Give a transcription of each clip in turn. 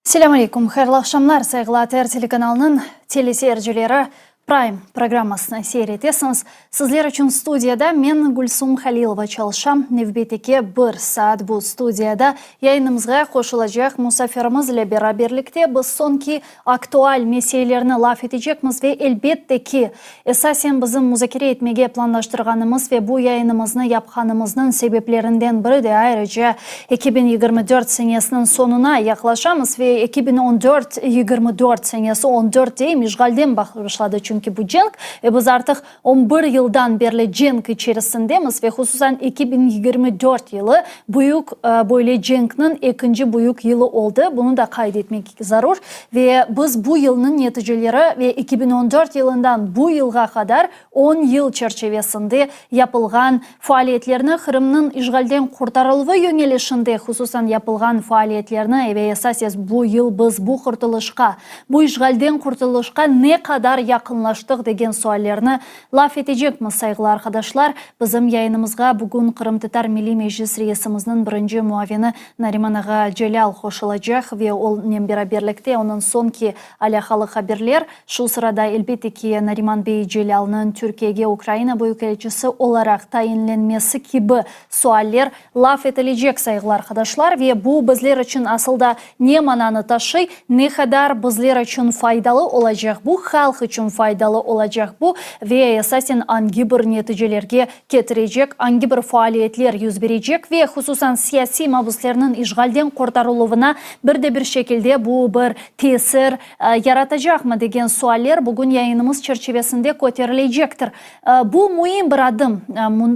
Selâm aleyküm, hayırlı aqşamlar, sayğılı ATR telekanalınıñ teleseyircileri, Prime programmasını seyir etesiñiz. Sizler içün studiyada men, Gülsum Halilova, çalışam. Nevbetteki bir saat bu studiyada yayınımızğa qoşulacaq musafirimiz ile beraberlikte biz soñki aktual meselelerni laf etecekmiz ve, elbette ki, esasen bizim muzakere etmege planlaştırğanımız ve bu yayınımıznı yapqanımıznıñ sebeplerinden biri de ayrıca 2024 senesiniñ soñuna yaqlaşamız ve 2014, 24 senesi, on dört deyim, işğalden başladı çünki bu cenk ve biz artıq 11 yıldan berli cenk içerisindemiz ve hususan 2024 yılı büyük böyle cenkniñ ekinci büyük yılı oldı, bunı da qayd etmek zarur. Ve biz bu yılnıñ neticeleri ve 2014 yılından bu yılğa qadar on yıl çerçevesinde yapılğan faaliyetlerni, Qırımnıñ işğalden qurtarıluvı yöñelişinde hususan yapılğan faaliyetlerni ve esases bu yıl biz bu qurtulışqa, bu işğalden qurtulışqa ne qadar yaqınlaştıq degen suallerni laf etecekmiz, sayğılı arqadaşlar. Bizim yayınımızğa bugün Qırımtatar Milliy Meclis reisimizniñ birinci muavini Nariman ağa Celâl qoşulacaq ve onen beraberlikte onıñ soñki alâqalı haberler, şu sırada, elbette ki, Nariman bey Celâlnıñ Türkiyege Ukraina Büyükelçisi olaraq tayinlenmesi kibi sualler laf etilecek, sayğılı arqadaşlar, ve bu bizler içün asıl da ne mananı taşıy, ne qadar bizler içün faydalı olacaq bu, halq içün faydalı olacaq bu ve esasen angi bir neticelerge ketirecek, angi bir faaliyetler yüz berecek ve hususan siyasiy mabüslerniñ işğalden qurtarıluvına bir de bir şekilde bu bir tesir yaratacaqmı degen sualler bugün yayınımız çerçivesinde köterilecektir. Bu müim bir adım,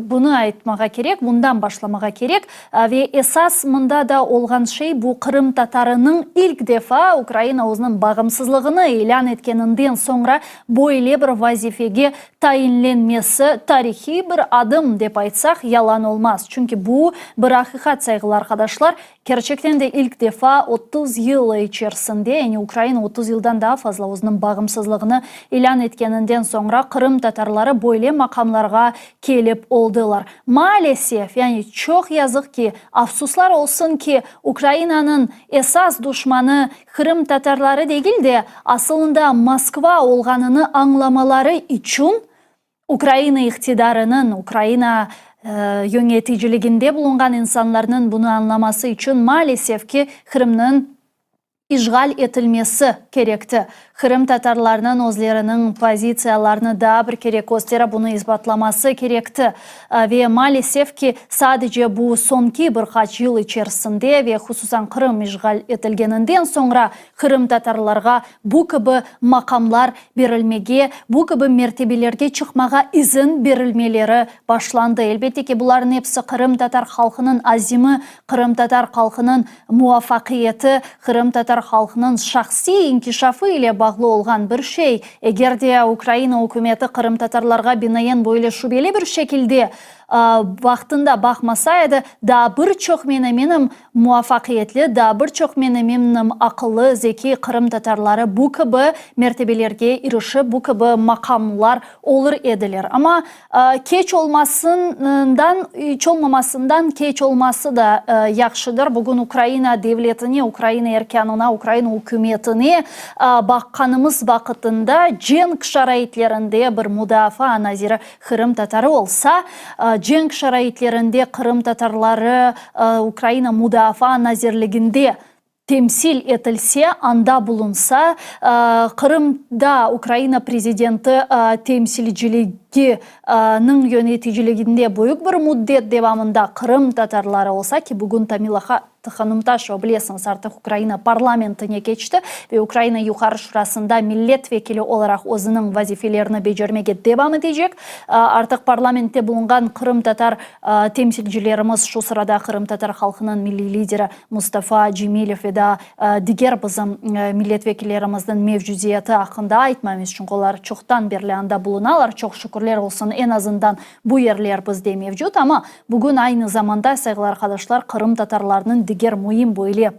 bunı aytmağa kerek, bundan başlamağa kerek ve esas mında da olğan şey bu qırımtatarınıñ ilk defa Ukraina özüniñ bağımsızlığını ilân etkeninden soñra böyle bir vazifege tayinlenmesi tarihiy bir adım dep aytsaq yalan olmaz. Çünki bu bir aqiqat, sayğılı arqadaşlar, kerçekten de ilk defa 30 yıl içerisinde, yani Ukraina 30 yıldan daa fazla özüniñ bağımsızlığını ilân etkeninden soñra qırımtatarları böyle maqamlarğa kelip oldılar. Maalesef, yani çoq yazıq ki, afsuslar olsun ki, Ukrainanıñ esas duşmanı qırımtatarları degil de, asılında Moskva olğanını añlamaları içün Ukraina iqtidarınıñ, Ukraina yöneticiliginde bulunğan insanlarnıñ bunı añlaması içün maalesef ki, Qırımnıñ işğal etilmesi kerekti. Qırımtatarlarnıñ özleriniñ pozitsiyalarını daa bir kere kösterip, bunı isbatlaması kerekti. Ve maalesef ki, sadece bu soñki bir qaç yıl içerisinde ve hususan Qırım işğal etilgeninden soñra qırımtatarlarğa bu kibi maqamlar berilmege, bu kibi mertebelerge çıqmağa izin berilmeleri başlandı. Elbette ki, bularnıñ episi qırımtatar halqınıñ azimi, qırımtatar halqınıñ muvafaqiyeti, qırımtatar halqınıñ şahsiy inkişafı ile bağlı olğan bir şey. Eger de Ukraina ükümeti qırımtatarlarğa binaen böyle şübeli bir şekilde vaqtında baqmasa edi, daa bir çoq, men eminim, muvafaqiyetli, daa bir çoq, men eminim, aqıllı, zekiy qırımtatarları bu kibi mertebelerge irişip, bu kibi maqamlar olur ediler. Amma keç olmasından, iç olmamasından keç olması da yahşıdır. Bugün Ukraina devletine, Ukraina erkânına, Ukraina ükümetine baqqanımız vaqıtında cenk şaraitlerinde bir mudafaa naziri qırımtatarı olsa, cenk şaraitlerinde qırımtatarları Ukraina Mudafaa nazirliginde temsil etilse, anda bulunsa, Qırımda Ukraina prezidenti temsilciliginiñ yöneticiliginde büyük bir müddet devamında qırımtatarları olsa ki, bugün Tamila hanım Taşeva, bilesiñiz, artıq Ukraina parlamentine keçti ve Ukraina Yuqarı Şurasında millet vekili olaraq özüniñ vazifelerini becermege devam etecek. Artıq parlamentte bulunğan qırımtatar temsilcilerimiz, şu sırada qırımtatar halqınıñ milliy lideri Mustafa Cemilev ve daa diger bizim millet vekillerimizniñ mevcudiyeti aqqında aytmaymız, çünki olar çoqtan berli anda bulunalar, çoq şükürler olsun, eñ azından bu yerler bizde mevcut. Amma bugün aynı zamanda, sayğılı arqadaşlar, qırımtatarlarnıñ diger müim böyle.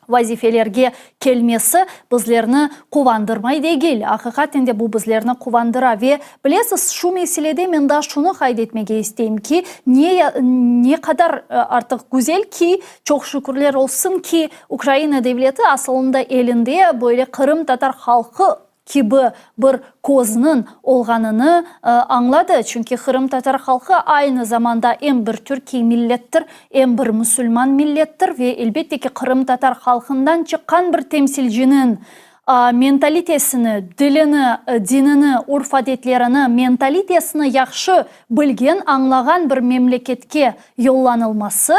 vazifelerge kelmesi bizlerni quvandırmay degil. Aqiqaten de bu bizlerni quvandıra. Ve, bilesiz, şu meselede men daa şunı qayd etmege isteyim ki, ne, ne qadar artıq güzel ki, çoq şükürler olsun ki, Ukraina devleti asılında elinde böyle qırımtatar halqı kibi bir közniñ olğanını añladı, çünki qırımtatar halqı aynı zamanda em bir türkiy millettir, em bir musulman millettir ve, elbette ki, qırımtatar halqından çıqqan bir temsilciniñ mentalitesini, dilini, dinini, urf-adetlerini, mentalitesini yahşı bilgen, añlağan bir memleketke yollanılması,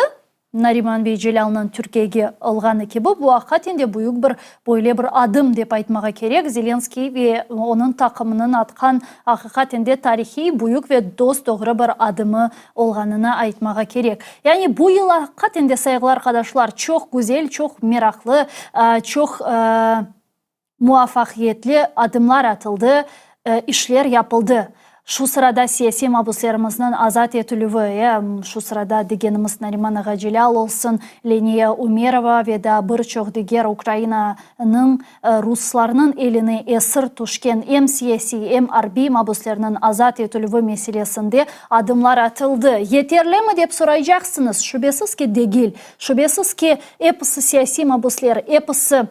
Nariman bey Celâlnıñ Türkiyege olğanı kibi, bu aqiqaten de büyük bir böyle bir adım dep aytmağa kerek, Zelenskıy ve onıñ taqımınıñ atqan aqiqaten de tarihiy, büyük ve dos-doğru bir adımı olğanını aytmağa kerek. Yani bu yıl aqiqaten de, sayğılı arqadaşlar, çoq güzel, çoq meraqlı, çoq muvafaqiyetli adımlar atıldı, işler yapıldı. Şu sırada siyasiy mabuslerimizniñ azat etilüvi, şu sırada degenimiz Nariman ağa Celâl olsun, Leniye Umerova ve daa bir çoq diger Ukrainanıñ ruslarnıñ eline esir tüşken em siyasiy, em arbiy mabuslerniñ azat etilüvi meselesinde adımlar atıldı. Yeterlimi dep soraycaqsıñız, şübesiz ki, degil. Şübesiz ki, episi siyasiy mabusler, episi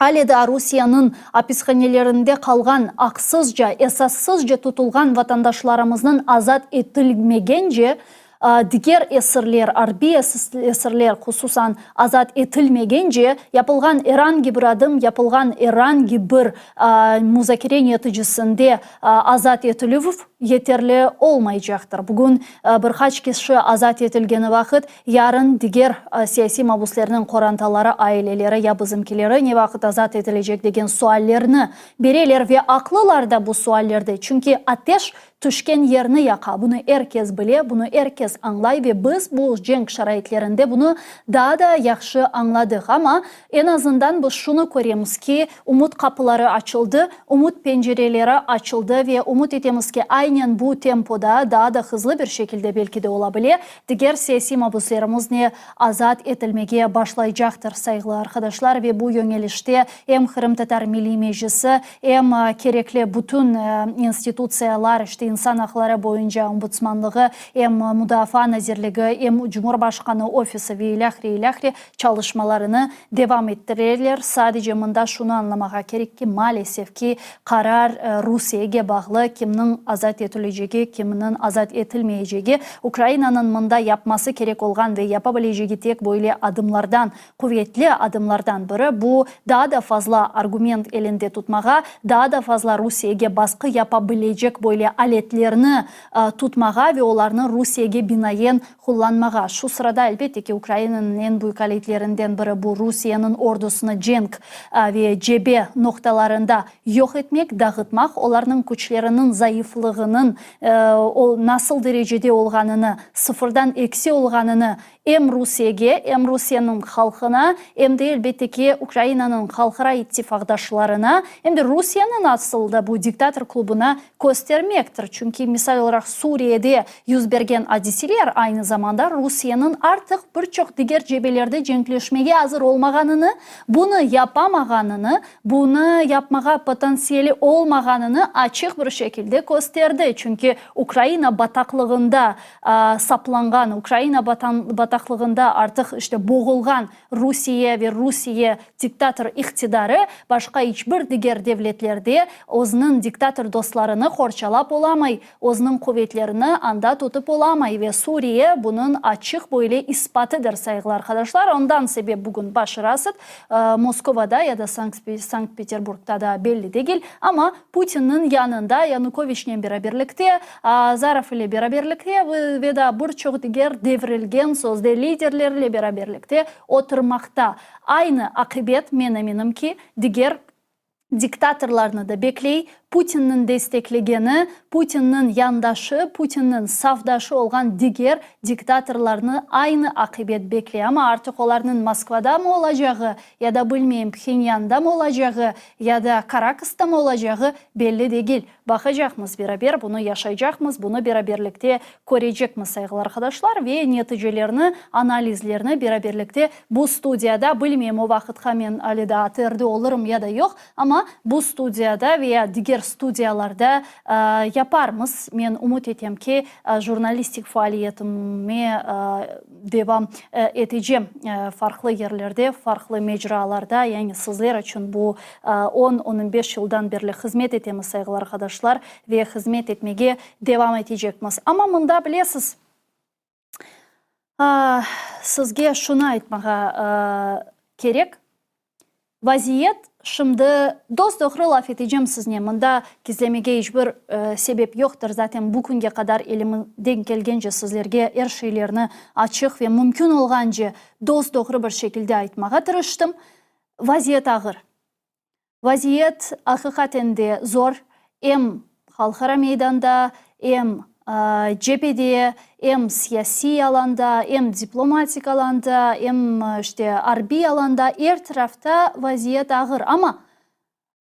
Ale daa Rusiyeniñ apishanelerinde qalğan, aqsızca, esassızca tutulğan vatandaşlarımıznıñ azat etilmegence, diger esirler, arbiy esirler, hususan, azat etilmegence, yapılğan er angi bir adım, yapılğan er angi bir muzakere neticesinde azat etilüv yeterli olmaycaqtır. Bugün bir qaç kişi azat etilgeni vaqıt, Yarın diger siyasiy mabuslerniñ qorantaları, aileleri ya bizimkileri ne vaqıt azat etilecek degen suallerni bereler ve aqlılar da bu suallerde, çünki ateş tüşken yerni yaqa, bunı er kes bile, bunı er kes añlay ve biz bu cenk şaraitlerinde bunı daa da yahşı añladıq. Amma eñ azından biz şunı köremiz ki, ümüt qapıları açıldı, ümüt pencereleri açıldı ve ümüt etemiz ki, aynen bu tempoda, daa da hızlı bir şekilde belki de ola bile, Diger siyasiy mabuslerimiz ne azat etilmege başlaycaqtır, sayğılı arqadaşlar, ve bu yöñelişte em Qırımtatar Milliy Meclisi, em kerekli bütün institutsiyalar, işte İnsan aqları boyunca ombudsmanlığı, em Mudafaa nazirligi, em Cumhurbaşqanı ofisi ve ilâhre, ilâhre çalışmalarını devam ettireler. Sadece mında şunı añlamağa kerek ki, maalesef ki, qarar Rusiyege bağlı, kimniñ azat etilecegi, kimniñ azat etilmeyecegi. Ukrainanıñ mında yapması kerek olğan ve yapa bilecegi tek böyle adımlardan, quvetli adımlardan biri, bu, daa da fazla argument elinde tutmağa, daa da fazla Rusiyege basqı yapa bilecek böyle aletlerni tutmağa ve olarnı Rusiyege binaen qullanmağa. Şu sırada, elbette ki, Ukrainanıñ eñ büyük aletlerinden biri bu Rusiyeniñ ordusını cenk ve cebe noqtalarında yoq etmek, dağıtmaq, olarnıñ küçleriniñ zayıflığınıñ nasıl derecede olğanını, sıfırdan eksi olğanını em Rusiyege, em Rusiyeniñ halqına, em de, elbette ki, Ukrainanıñ halqara ittifaqdaşlarına, em de Rusiyeniñ asıl da bu diktator klubuna köstermektir. Çünki, misal olaraq, Suriyede yüz bergen adiseler aynı zamanda Rusiyeniñ artıq bir çoq diger cebelerde cenkleşmege azır olmağanını, bunı yapamağanını, bunı yapmağa potansiyeli olmağanını açıq bir şekilde kösterdi. Çünki Ukraina bataqlığında saplanğan, Ukraina bataqlığında artıq işte boğulğan Rusiye ve Rusiye diktator iqtidarı başqa iç bir diger devletlerde özüniñ diktator dostlarını qorçalap olamay, özüniñ quvetlerini anda tutıp olamay ve Suriye bunıñ açıq böyle ispatıdır, sayğılı arqadaşlar. Ondan sebep bugün Başar Asad Moskovada ya da Sankt-Peterburgda daa belli degil, amma Putinniñ yanında Yanukoviçnen beraberlikte, Azarov ile beraberlikte ve daa bir çoq diger devrilgen sözde liderler ile beraberlikte oturmaqta. Aynı aqibet, men eminim ki, diger diktatorlarnı da bekley. Putinniñ desteklegeni, Putinniñ yandaşı, Putinniñ safdaşı olğan diger diktatorlarnı aynı aqibet bekley. Amma artıq olarnıñ Moskvadamı olacağı, ya da, bilmeyim, Phenyandamı olacağı, ya da Karakastamı olacağı belli degil. Baqacaqmız beraber, bunı yaşaycaqmız, bunı beraberlikte körecekmiz, sayğılı arqadaşlar, ve neticelerini, analizlerini beraberlikte bu studiyada, bilmeyim, o vaqıtqa men ale daa ATRde olurım ya da yoq, amma bu studiyada ve ya diger studiyalarda yaparmız. Men ümüt etem ki, jurnalistik faaliyetime devam etecem farqlı yerlerde, farqlı mecralarda, yani sizler içün bu on, on beş yıldan berli hızmet etemiz, sayğılı arqadaşlar, ve hızmet etmege devam etecekmiz. Amma mında, bilesiz, sizge şunı aytmağa kerek, vaziyet şimdi, dos-doğru laf etecem siznen, mında gizlemege iç bir sebep yoqtır, zaten bu künge qadar elimden kelgence sizlerge er şeylerni açıq ve mümkün olğance dos-doğru bir şekilde aytmağa tırıştım. Vaziyet ağır. Vaziyet aqiqaten de zor, em halqara meydanda, em cebede, em siyasiy alanda, em diplomatik alanda, em, işte, arbiy alanda, er tarafta vaziyet ağır. Amma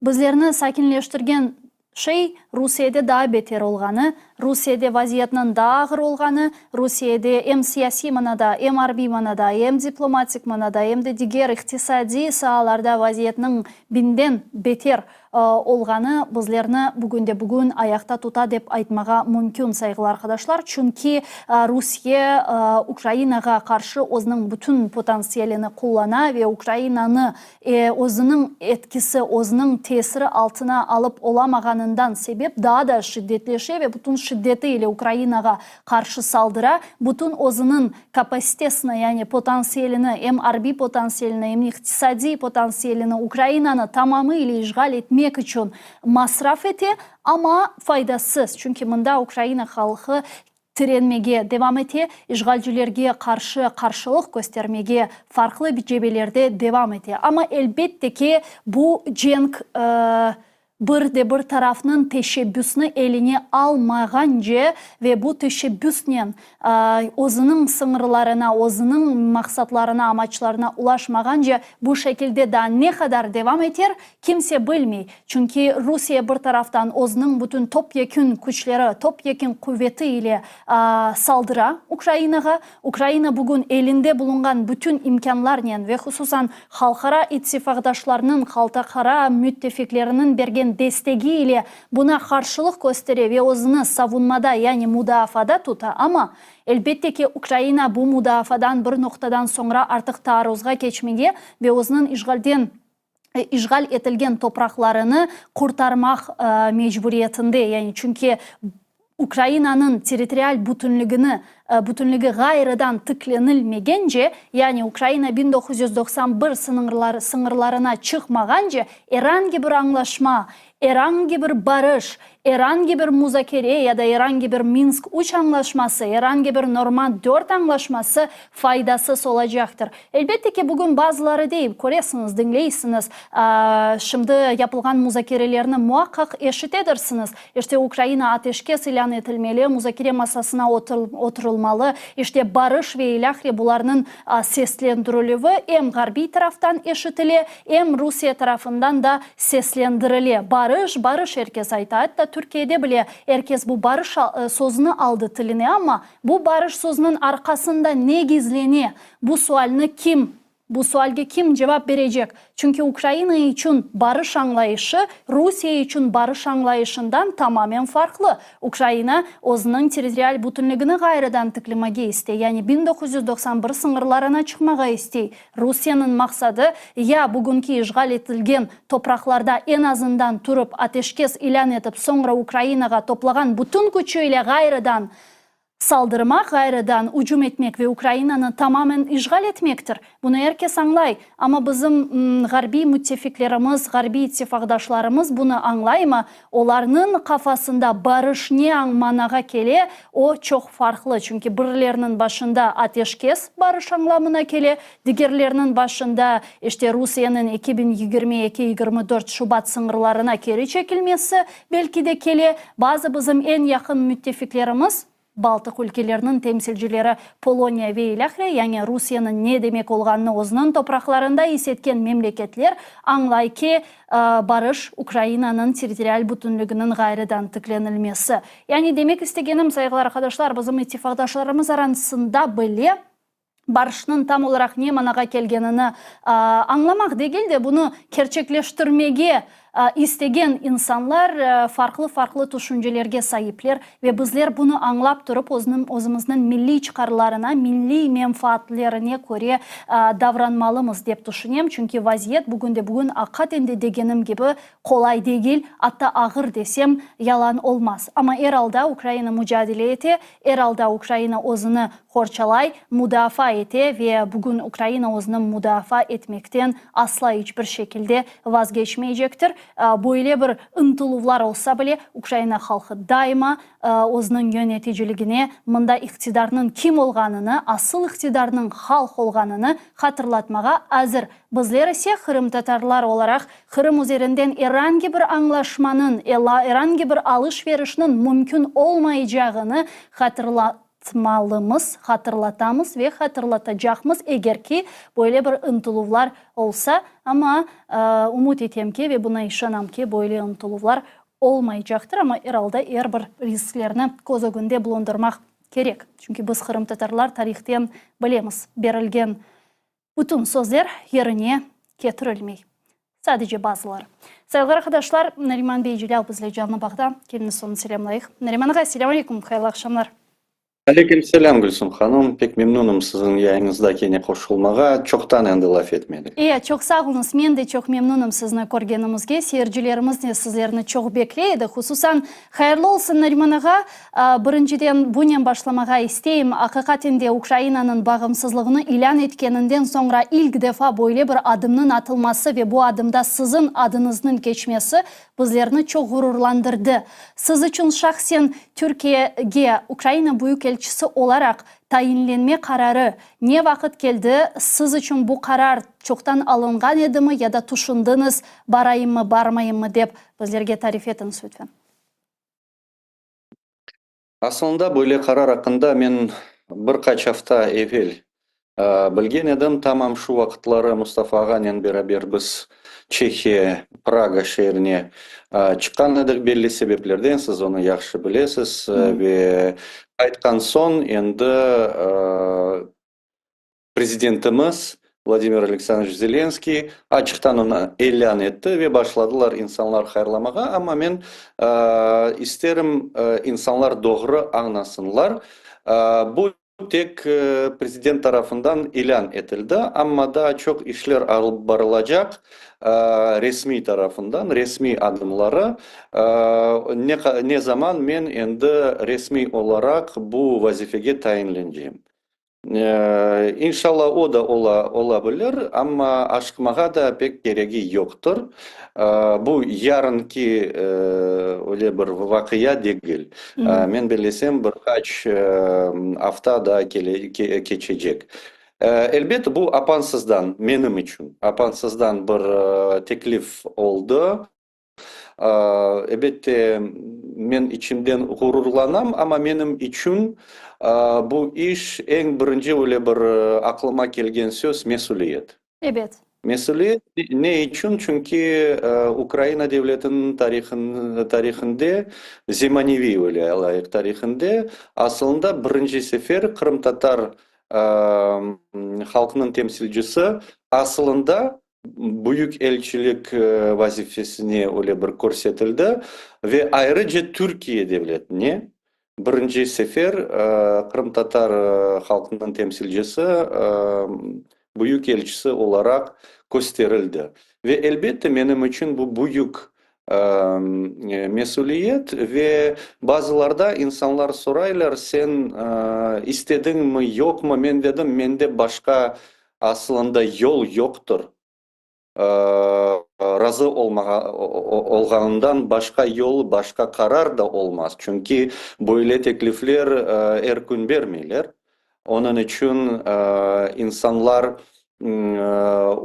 bizlerni sakinleştirgen şey, Rusiyede daa beter olğanı, Rusiyede vaziyetniñ daa ağır olğanı, Rusiyede em siyasiy manada, em arbiy manada, em diplomatik manada, em de diger iqtisadiy saalarda vaziyetniñ binden beter olğanı bizlerni bugünde-bugün ayaqta tuta dep aytmağa mümkün, sayğılı arqadaşlar. Çünki Rusiye Ukrainağa qarşı özüniñ bütün potansiyelini qullana ve Ukrainanı Özüniñ etkisi, özüniñ tesiri altına alıp olamağanından sebep daa da şiddetleşe ve bütün şiddeti ile Ukrainağa qarşı saldıra, bütün özüniñ kapasitesini, yani potansiyelini, em arbiy potansiyelini, em iqtisadiy potansiyelini Ukrainanı tamamı ile işğal etmek içün masraf ete, amma faydasız, çünki mında Ukraina halqı tirenmege devam ete, işğalcilerge qarşı qarşılıq köstermege farqlı cebelerde devam ete. Amma, elbette ki, bu cenk bir de bir tarafnıñ teşebbüsni eline almağance ve bu teşebbüsnen özüniñ sıñırlarına, özüniñ maqsatlarına, amaçlarına ulaşmağance bu şekilde daa ne qadar devam eter, kimse bilmey. Çünki Rusiye bir taraftan özüniñ bütün topyekün küçleri, topyekün quveti ile saldıra Ukrainağa. Ukraina bugün elinde bulunğan bütün imkânlarnen ve hususan halqara ittifaqdaşlarnıñ, haltaqara müttefikleriniñ bergen destegi ile buna qarşılıq köstere ve özüni savunmada, yani mudaafada tuta. Amma, elbette ki, Ukraina bu mudaafadan bir noqtadan soñra artıq taarruzğa keçmege ve özüniñ işğalden işğal etilgen topraqlarını qurtarmaq mecburiyetinde, yani çünki Ukrainanıñ territorial bütünligini bütünligi ğayrıdan tiklenilmegence, yani Ukraina 1991 sıñırları sıñırlarına çıqmağance er angi bir añlaşma, er angi bir barış, Er angi bir muzakere ya da er angi bir Minsk üç añlaşması, er angi bir Normand dört añlaşması faydasız olacaqtır. Elbette ki, bugün bazıları dey, köresiñiz, diñleysiñiz, şimdi yapılğan muzakerelerni muaqqaq eşitedirsiñiz, işte Ukraina ateşkes ilân etilmeli, muzakere masasına oturılmalı, işte barış ve ilâhre bularnıñ seslendirilüvi em ğarbiy taraftan eşitile, em Rusiye tarafından da seslendirile. Barış, barış er kes ayta, atta Türkiyede bile er kes bu barış sözüni aldı tiline, amma bu barış sözüniñ arqasında ne gizlene, bu sualni kim, bu sualge kim cevap berecek? Çünki Ukraina içün barış añlayışı Rusiye içün barış añlayışından tamamen farqlı. Ukraina özüniñ territorial bütünligini ğayrıdan tiklemege istey, yani 1991 sıñırlarına çıqmağa istey. Rusiyeniñ maqsadı, ya bugünki işğal etilgen topraqlarda eñ azından turıp ateşkes ilân etip, soñra Ukrainağa toplağan bütün küçü ile ğayrıdan. Saldırmaq, ğayrıdan ücüm etmek ve Ukrainanı tamamen işğal etmektir. Bunı er kes añlay. Amma bizim ğarbiy müttefiklerimiz, ğarbiy ittifaqdaşlarımız bunı añlaymı? Olarnıñ qafasında barış ne manağa kele, o çoq farqlı. Çünki birileriniñ başında ateşkes barış añlamına kele, digerleriniñ başında, işte, Rusiyeniñ 2022 24 şubat sıñırlarına keri çekilmesi belki de kele. Bazı bizim eñ yaqın müttefiklerimiz, Baltıq ülkeleriniñ temsilcileri, Poloniya ve ilâhre, yani Rusiyeniñ ne demek olğanını özüniñ topraqlarında is etken memleketler añlay ki, barış, Ukrainanıñ territorial bütünliginiñ ğayrıdan tiklenilmesi. Yani demek istegenim, sayğılı arqadaşlar, bizim ittifaqdaşlarımız arasında bile barışnıñ tam olaraq ne manağa kelgenini añlamaq degil de, bunı kerçekleştirmege istegen insanlar farqlı-farqlı tüşüncelerge saipler ve bizler bunı añlap turıp, özümizniñ milliy çıqarlarına, milliy menfaatlerine köre davranmalımız, dep tüşünem. Çünki vaziyet bugünde-bugün aqiqaten de degenim kibi qolay degil, atta ağır desem, yalan olmaz. Amma er alda Ukraina mucadele ete, er alda Ukraina özüni qorçalay, mudafaa ete ve bugün Ukraina özüni mudafaa etmekten asla iç bir şekilde vazgeçmeycektir. Böyle bir ıntıluvlar olsa bile, Ukraina halqı daima özüniñ yöneticiligine mında iqtidarnıñ kim olğanını, asıl iqtidarnıñ halq olğanını hatırlatmağa azır. Bizler ise, qırımtatarlar olaraq, Qırım üzerinden er angi bir añlaşmanıñ, er angi bir alış-verişniñ mümkün olmaycağını hatırlatmalımız, hatırlatamız ve hatırlatacaqmız, eger ki, böyle bir ıntıluvlar olsa. Amma ümüt etem ki, ve buna işanam ki, böyle ıntıluvlar olmaycaqtır, amma er alda er bir risklerni köz ögünde bulundırmaq kerek. Çünki biz, qırımtatarlar, tarihten bilemiz, berilgen Bütün sözler yerine ketirilmey. Sadece bazıları. Sayğılı arqadaşlar, Nariman bey Celâl bizle canlı bağda. Keliñiz onı selâmlayıq. Nariman ağa, selâm aleyküm, hayırlı aqşamlar. Aleyküm selâm, Gülsüm hanım. Pek memnunım siziñ yayınıñızda kene qoşulmağa. Çoqtan endi laf etmedik. E, çoq sağ oluñız. Men de çoq memnunım sizni körgenimizge. Seyircilerimiz de sizlerni çoq bekley edi. Hususan, hayırlı olsun, Nariman ağa. Birinciden, bunen başlamağa isteyim, aqiqaten de Ukrainanıñ bağımsızlığını ilân etkeninden soñra ilk defa böyle bir adımnıñ atılması ve bu adımda siziñ adıñıznıñ keçmesi bizlerni çoq ğururlandırdı. Siz içün şahsen Türkiyege Ukraina Büyükelçisi olaraq tayinlenme qararı ne vaqıt keldi, siz içün bu qarar çoqtan alınğan edimi ya da tüşündiñiz, barayımmı, barmayımmı dep, bizlerge tarif etiñiz lütfen. Asılında böyle qarar aqqında men bir qaç afta evel bilgen edim. Tamam şu vaqıtları Mustafa ağanen beraber biz Çehiya, Praga şeerine çıqqan edik belli sebeplerden, siz onı yahşı bilesiz, ve qaytqan soñ endi Prezidentimiz Vladimir Aleksandroviç Zelenskiy açıqtan onı ilân etti ve başladılar insanlar hayırlamağa, amma men isterim insanlar doğru añlasınlar, bu tek prezident tarafından ilân etildi, amma daa çoq işler alıp barılacaq resmiy tarafından, resmiy adımları, ne zaman men endi resmiy olaraq bu vazifege tayinleneceğim. İnşallah, o da ola, ola bilir, amma aşıqmağa da pek keregi yoqtır. Bu yarınki öyle bir vaqia degil. Men bellesem, bir qaç afta daa kele, keçecek. Elbet, bu apansızdan, menim içün apansızdan bir teklif oldı. Elbette, men içimden ğururlanam, amma menim içün bu iş eñ birinci öyle bir aqlıma kelgen söz, mesüliyet. Ebet. Mesüliyet ne içün? Çünki Ukraina devletiniñ tarihinde, zemaneviy öyle alayıq tarihinde, asılında birinci sefer qırımtatar halqınıñ temsilcisi asılında Büyük elçilik vazifesine öyle bir körsetildi ve ayrıca Türkiye devletine birinci sefer qırımtatar halqınıñ temsilcisi büyük elçisi olaraq kösterildi. Ve elbette menim içün bu büyük. Mesüliyet ve bazılarda insanlar soraylar, sen istediñmi, yoqmı, men dedim, mende başqa asılında yol yoqtır, razı olmağa olğanından başqa yol, başqa qarar da olmaz, çünki böyle teklifler er kün bermeyler. Onıñ içün insanlar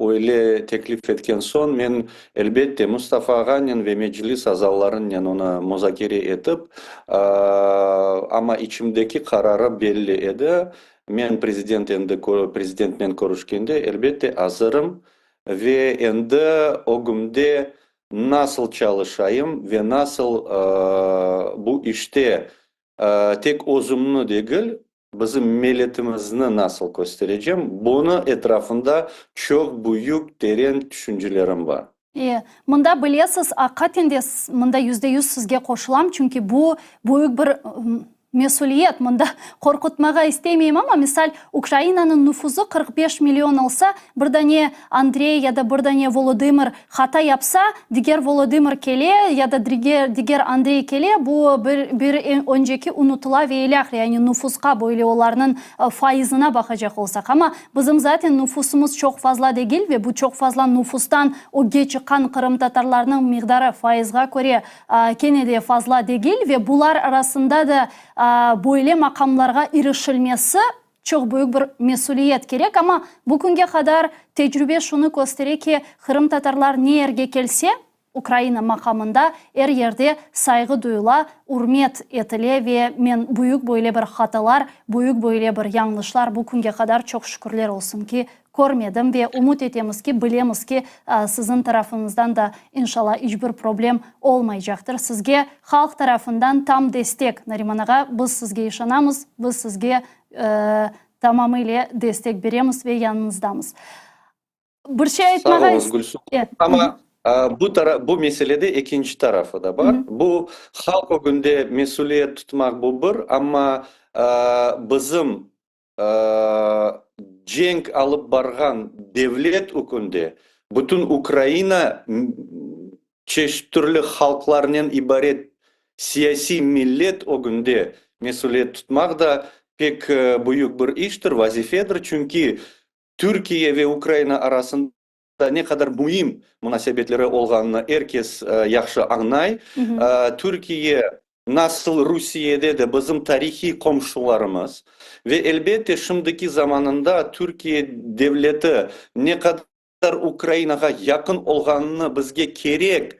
öyle teklif etken soñ, men, elbette, Mustafa ağanen ve Meclis azalarınen onı muzakere etip, amma içimdeki qararı belli edi, men prezident endi prezidentnen körüşkende, elbette, azırım ve endi ögümde nasıl çalışayım ve nasıl bu işte Tek özümni degil, bizim milletimizni nasıl kösterecem, bunı etrafında çoq büyük, teren tüşüncelerim bar. E, mında bilesiz, aqiqaten de mında %100 sizge qoşulam, çünki bu büyük bir mesüliyet. Mında qorqutmağa istemeyim, amma, misal, Ukrainanıñ nüfusı 45 million olsa, bir dane Andrey ya da bir dane Volodımır hata yapsa, diger Volodımır kele ya da diger Andrey kele, bu bir bir önceki unutıla ve ilâhre, yani nufusqa böyle olarnıñ fayızına baqacaq olsaq. Amma bizim zaten nufusımız çoq fazla degil ve bu çoq fazla nufustan ögge çıqqan qırımtatarlarnıñ miqdarı fayızğa köre kene de fazla degil ve bular arasında da böyle maqamlarğa irişilmesi Çoq büyük bir mesüliyet kerek, amma bu künge qadar tecrübe şunı köstere ki, qırımtatarlar ne yerge kelse, Ukraina maqamında er yerde sayğı duyula, ürmet etile ve men büyük böyle bir hatalar, büyük böyle bir yañlışlar bu künge qadar çoq şükürler olsun ki, körmedim ve ümüt etemiz ki, bilemiz ki, siziñ tarafıñızdan da, inşallah, iç bir problem olmaycaqtır. Sizge halq tarafından tam destek, Nariman ağa, biz sizge işanamız, biz sizge tamamıyle destek beremiz ve yanıñızdamız. Bir şey aytmağa. Sağ oluñız, Gülsum. Amma bu bu meselede ekinci tarafı da bar. Bu halq ögünde mesüliyet tutmaq bu bir, amma bizim cenk alıp barğan devlet ükünde bütün Ukraina çeşit türlü halqlarnen ibaret siyasiy millet ögünde mesüliyet tutmaq da pek büyük bir iştir, vazifedir, çünki Türkiye ve Ukraina arasında ne qadar müim munasebetleri olğanını er kes yahşı añlay. Türkiye, nasıl Rusiyede de bizim tarihiy qomşularımız ve, elbette, şimdiki zamanında Türkiye devleti ne qadar Ukrainağa yaqın olğanını bizge kerek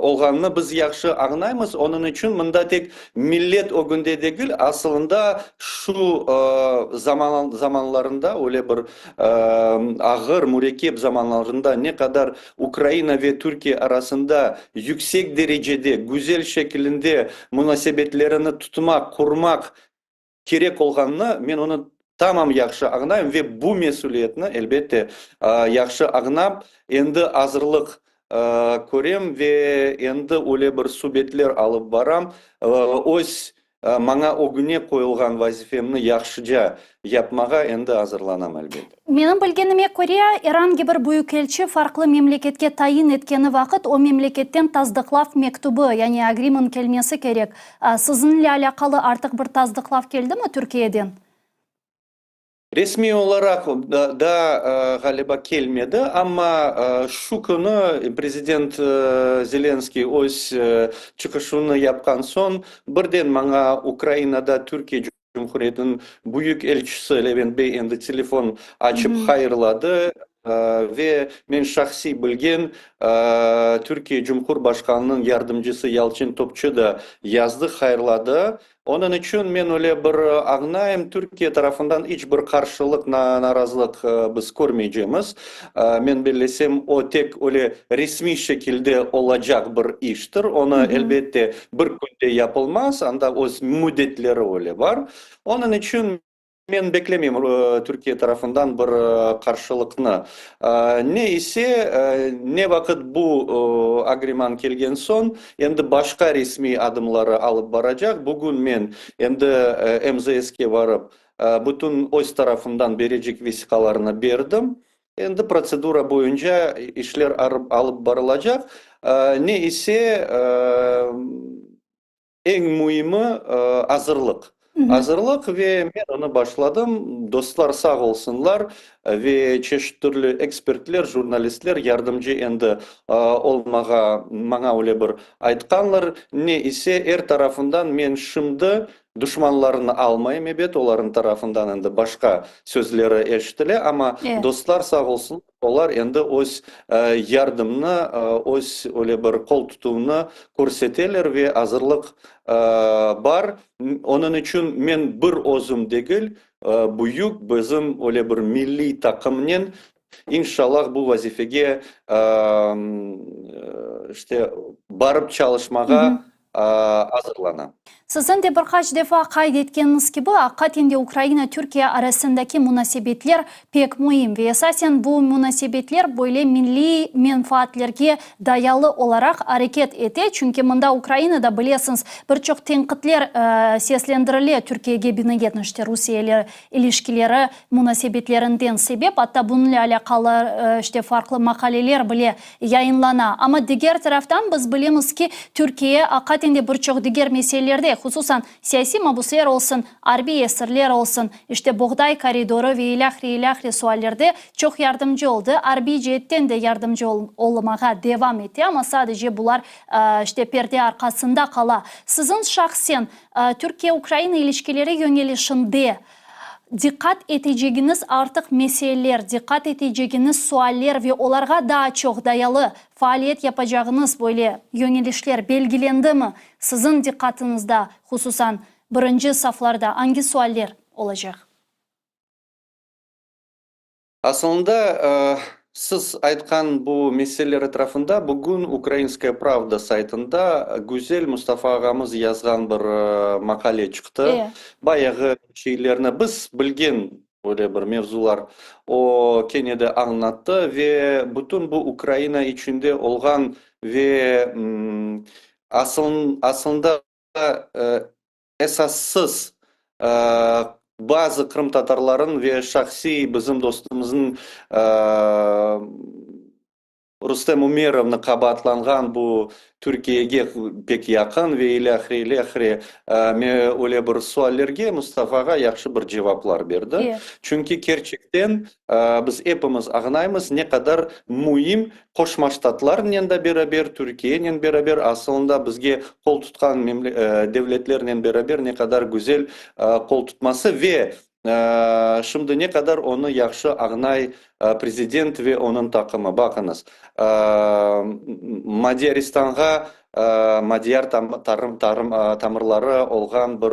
olğanını biz yahşı añlaymız. Onıñ içün mında tek millet ögünde degil, asılında şu zamanlarında, öyle bir ağır, mürekkep zamanlarında ne qadar Ukraina ve Türkiye arasında yüksek derecede, güzel şekilinde munasebetlerini tutmaq, qurmaq kerek olğanını men onı tamam yahşı añlayım ve bu mesüliyetni, elbette, yahşı añlap, endi azırlıq körem ve endi öyle bir subetler alıp baram, öz maña ögüne qoyulğan vazifemni yahşıca yapmağa endi azırlanam, elbette. Menim bilgenime köre, er angi bir büyükelçi farqlı memleketke tayin etkeni vaqıt o memleketten tasdıqlav mektübi, yani agreement kelmesi kerek. Siziñle alâqalı artıq bir tasdıqlav keldimi Türkiyeden? Resmiy olaraq daa, ğaliba, kelmedi, amma şu künü prezident Zelenskıy öz çıqışını yapqan soñ birden maña Ukrainada Türkiye Cumhuriyetiniñ büyük elçisi Levent bey endi telefon açıp hayırladı ve men şahsiy bilgen Türkiye Cumhurbaşqanınıñ yardımcısı Yalçın Topçu da yazdı, hayırladı. Onıñ içün men öyle bir añlayım, Türkiye tarafından iç bir qarşılıq, narazılıq biz körmeycemiz. Men bellesem, o tek öyle resmiy şekilde olacaq bir iştir. Onı, elbette, bir künde yapılmaz, anda öz müddetleri öyle bar. Onıñ içün men beklemeyim Türkiye tarafından bir qarşılıqnı. Ne ise, ne vaqıt bu agreman kelgen soñ, endi başqa resmiy adımları alıp baracaq. Bugün men endi MZS-ke barıp, bütün öz tarafımdan berecek vesiqalarnı berdim. Endi protsedura boyunca işler alıp barılacaq. Ne ise, eñ müimi, azırlıq. Azırlıq ve men onı başladım. Dostlar sağ olsunlar ve çeşit türlü ekspertler, jurnalistler yardımcı endi olmağa maña öyle bir aytqanlar. Ne ise, er tarafından men şimdi Duşmanlarını almayım, ebet, olarnıñ tarafından endi başqa sözleri eşitile, amma dostlar sağ olsun, olar endi öz yardımnı, öz öyle bir qol tutuvnı körseteler ve azırlıq bar. Onıñ içün men bir özüm degil, büyük bizim öyle bir milliy taqımnen İnşallah bu vazifege işte barıp çalışmağa azırlana. Siziñ de bir qaç defa qayd etkeniñiz kibi, aqiqaten de Ukraina-Türkiye arasındaki munasebetler pek müim ve esasen bu munasebetler böyle milliy menfaatlerge dayalı olaraq areket ete, çünki mında Ukrainada, bilesiñiz, bir çoq tenqitler seslendirile Türkiyege binaen, işte Rusiye ile ilişkileri munasebetlerinden sebep, atta bunıñle alâqalı işte farqlı maqaleler bile yayınlana. Amma diger taraftan biz bilemiz ki, Türkiye aqiqaten de bir çoq diger meselelerde, hususan siyasiy mabusler olsun, arbiy esirler olsun, işte boğday koridorı ve ilâhre, ilâhre suallerde çoq yardımcı oldı, arbiy ceetten de yardımcı olmağa devam ete, amma sadece bular işte perde arqasında qala. Siziñ şahsen Türkiye-Ukraina ilişkileri yöñelişinde diqqat etecegiñiz artıq meseleler, diqqat etecegiñiz sualler ve olarğa daa çoq dayalı faaliyet yapacağıñız böyle yöñelişler belgilendimi? Siziñ diqqatıñızda, hususan, birinci saflarda angi sualler olacaq? Asılında, siz aytqan bu meseleler etrafında bugün Ukrainskaya pravda saytında Güzel Mustafa ağamız yazğan bir maqale çıqtı. Bayağı şeylerni biz bilgen böyle bir mevzular o kene de añlattı ve bütün bu Ukraina içinde olğan ve asılında Esassız bazı qırımtatarların ve şahsiy bizim dostumıznıñ Rustem Umerovnı qabaatlanğan bu Türkiyege pek yaqın ve ilâhre, ilâhre öyle bir suallerge Mustafa ağa yahşı bir cevaplar berdi. Çünki kerçekten biz epimiz añlaymız ne qadar müim Qoşma Ştatlarnen da beraber, Türkiyenen beraber, asılında bizge qol tutqan devletlernen beraber ne qadar güzel qol tutması ve şimdi ne qadar onı yahşı añlay prezident ve onıñ taqımı. Baqıñız, Madyaristanğa Madyar tamırları olğan bir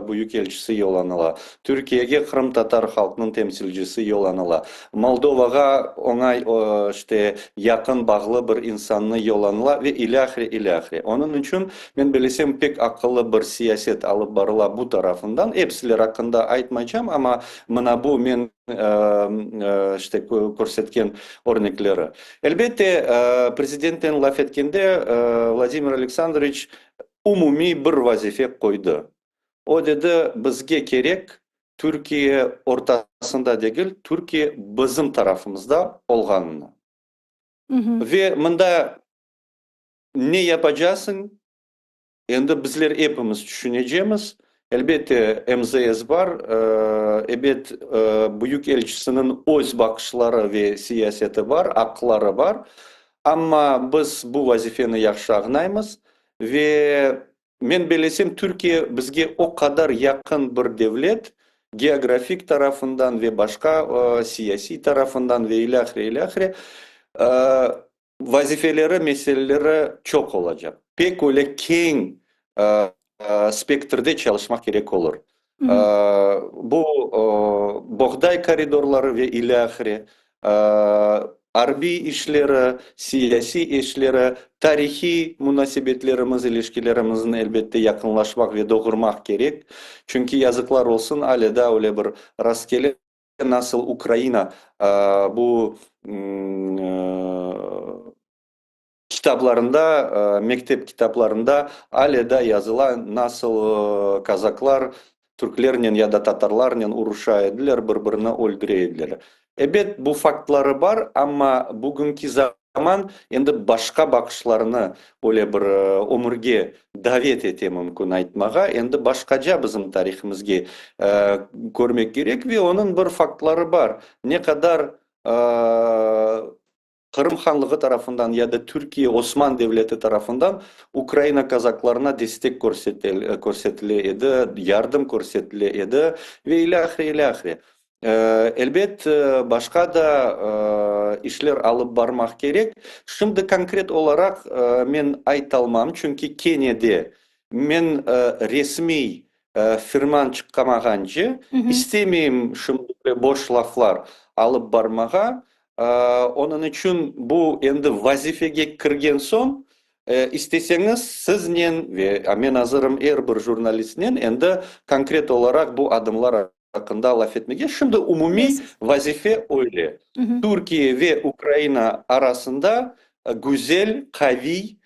büyükelçisi yollanıla. Türkiyege qırımtatar halqnıñ temsilcisi yollanıla. Moldovağa oña, işte, yaqın bağlı bir insannı yollanıla ve ilâhre, ilâhre. Onıñ içün, men bilesem, pek aqıllı bir siyaset alıp barıla bu tarafından. Epsiler aqqında aytmaycam, amma mına bu men işte, körsetken örnekleri. Elbette, prezidentnen laf etkende, Vladimir Aleksandroviç umumiy bir vazife qoydı. O dedi, bizge kerek, Türkiye ortasında degil, Türkiye bizim tarafımızda olğanını. Ve mında ne yapacasıñ, Endi bizler epimiz tüşünecemiz. Elbette, MZS bar, ebet, büyük elçisiniñ öz baqışları ve siyaseti bar, aqları bar. Amma biz bu vazifeni yahşı añlaymız ve men bellesem, Türkiye bizge o qadar yaqın bir devlet, geografik tarafından ve başqa siyasiy tarafından ve ilâhre, ilâhre, Vazifeleri, meseleleri çoq olacaq. Pek öyle keñ spektrde çalışmaq kerek olur. Bu boğday koridorları ve ilâhre, arbiy işleri, siyasiy işleri, tarihiy munasebetlerimiz, ilişkilerimizni elbette yaqınlaşmaq ve doğurmaq kerek. Çünki yazıqlar olsun, ale daa öyle bir rastkele Nasıl Ukraina bu kitaplarında, mektep kitaplarında ale da yazıla, nasıl kazaklar türklernen ya da tatarlarnen uruşa ediler, bir-birini öldüre ediler. Ebet, bu faktları bar, amma bugünki zaman endi başqa baqışlarnı öyle bir ömürge davet ete mümkün aytmağa. Endi başqaca bizim tarihimizge körmek kerek ve onıñ bir faktları bar. Ne qadar Qırım hanlığı tarafından ya da Türkiye Osman devleti tarafından Ukraina kazaklarına destek körsetile edi, yardım körsetile edi ve ilâhre, ilâhre. Elbet, başqa da işler alıp barmaq kerek. Şimdi konkret olaraq men aytalmam, çünki kene de men resmiy firman çıqqamağance istemeyim şimdi böyle boş laflar alıp barmağa. Onıñ içün bu endi vazifege kirgen soñ, isteseñiz, siznen ve men azırım er bir jurnalistnen endi konkret olaraq bu adımlar aqqında laf etmege. Şimdi umumiy vazife öyle, Türkiye ve Ukraina arasında güzel, qaviy,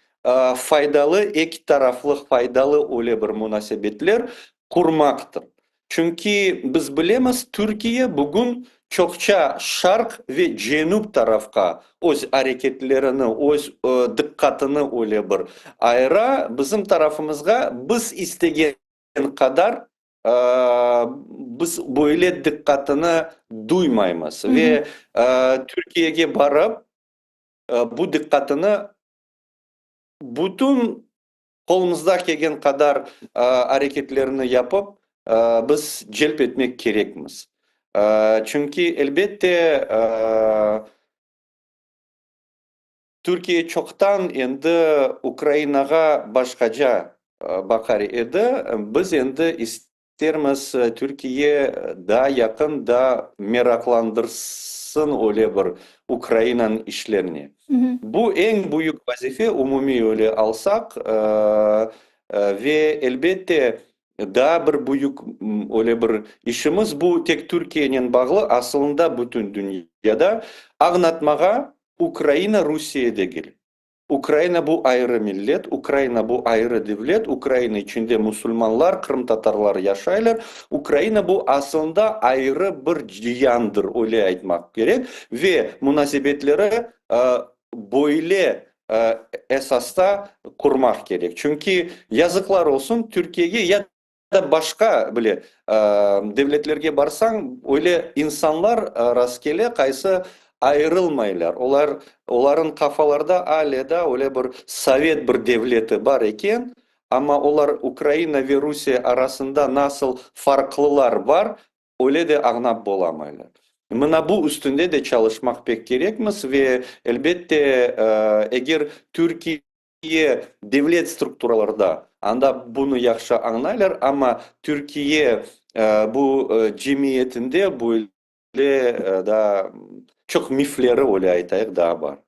faydalı, eki taraflı faydalı öyle bir munasebetler qurmaqtır. Çünki biz bilemiz, Türkiye bugün çoqça şarq ve cenüp tarafqa öz areketlerini, öz diqqatını öyle bir ayıra, bizim tarafımızğa biz istegen qadar biz böyle diqqatını duymaymız. Ve Türkiyege barıp, bu diqqatını bütün Qolumızda kelgen qadar areketlerni yapıp, biz celp etmek kerekmiz. Çünki, elbette, Türkiye çoqtan endi Ukrainağa başqaca baqar edi. Biz endi İstermiz, Türkiye daa yaqın, daa meraqlandırsın öyle bir Ukrainanıñ işlerine. Bu eñ büyük vazife, umumiy öyle alsaq, ve, elbette, daa bir büyük öyle bir işimiz, bu tek Türkiyenen bağlı, asılında bütün dünyada añlatmağa, Ukraina Rusiye degil. Ukraina bu ayrı millet, Ukraina bu ayrı devlet, Ukraina içinde musulmanlar, qırımtatarlar yaşaylar, Ukraina bu aslında ayrı bir ciandır, öyle aytmaq kerek, ve munasebetleri böyle esasta qurmaq kerek. Çünki, yazıqlar olsun, Türkiyege ya da başqa bile devletlerge barsañ, öyle insanlar rastkele, qaysı ayırılmaylar. Olar, olarıñ qafalarda ale da öyle bir sovet bir devleti bar eken, amma olar Ukraina ve Rusiye arasında nasıl farqlılar bar, öyle de añlap bolamaylar. Mına bu üstünde de çalışmaq pek kerekmiz ve, elbette, eger Türkiye Türkiye devlet strukturalarda anda bunı yahşı añlaylar, amma Türkiye bu cemiyetinde böyle daa çoq mifleri, öyle aytayıq, daa bar.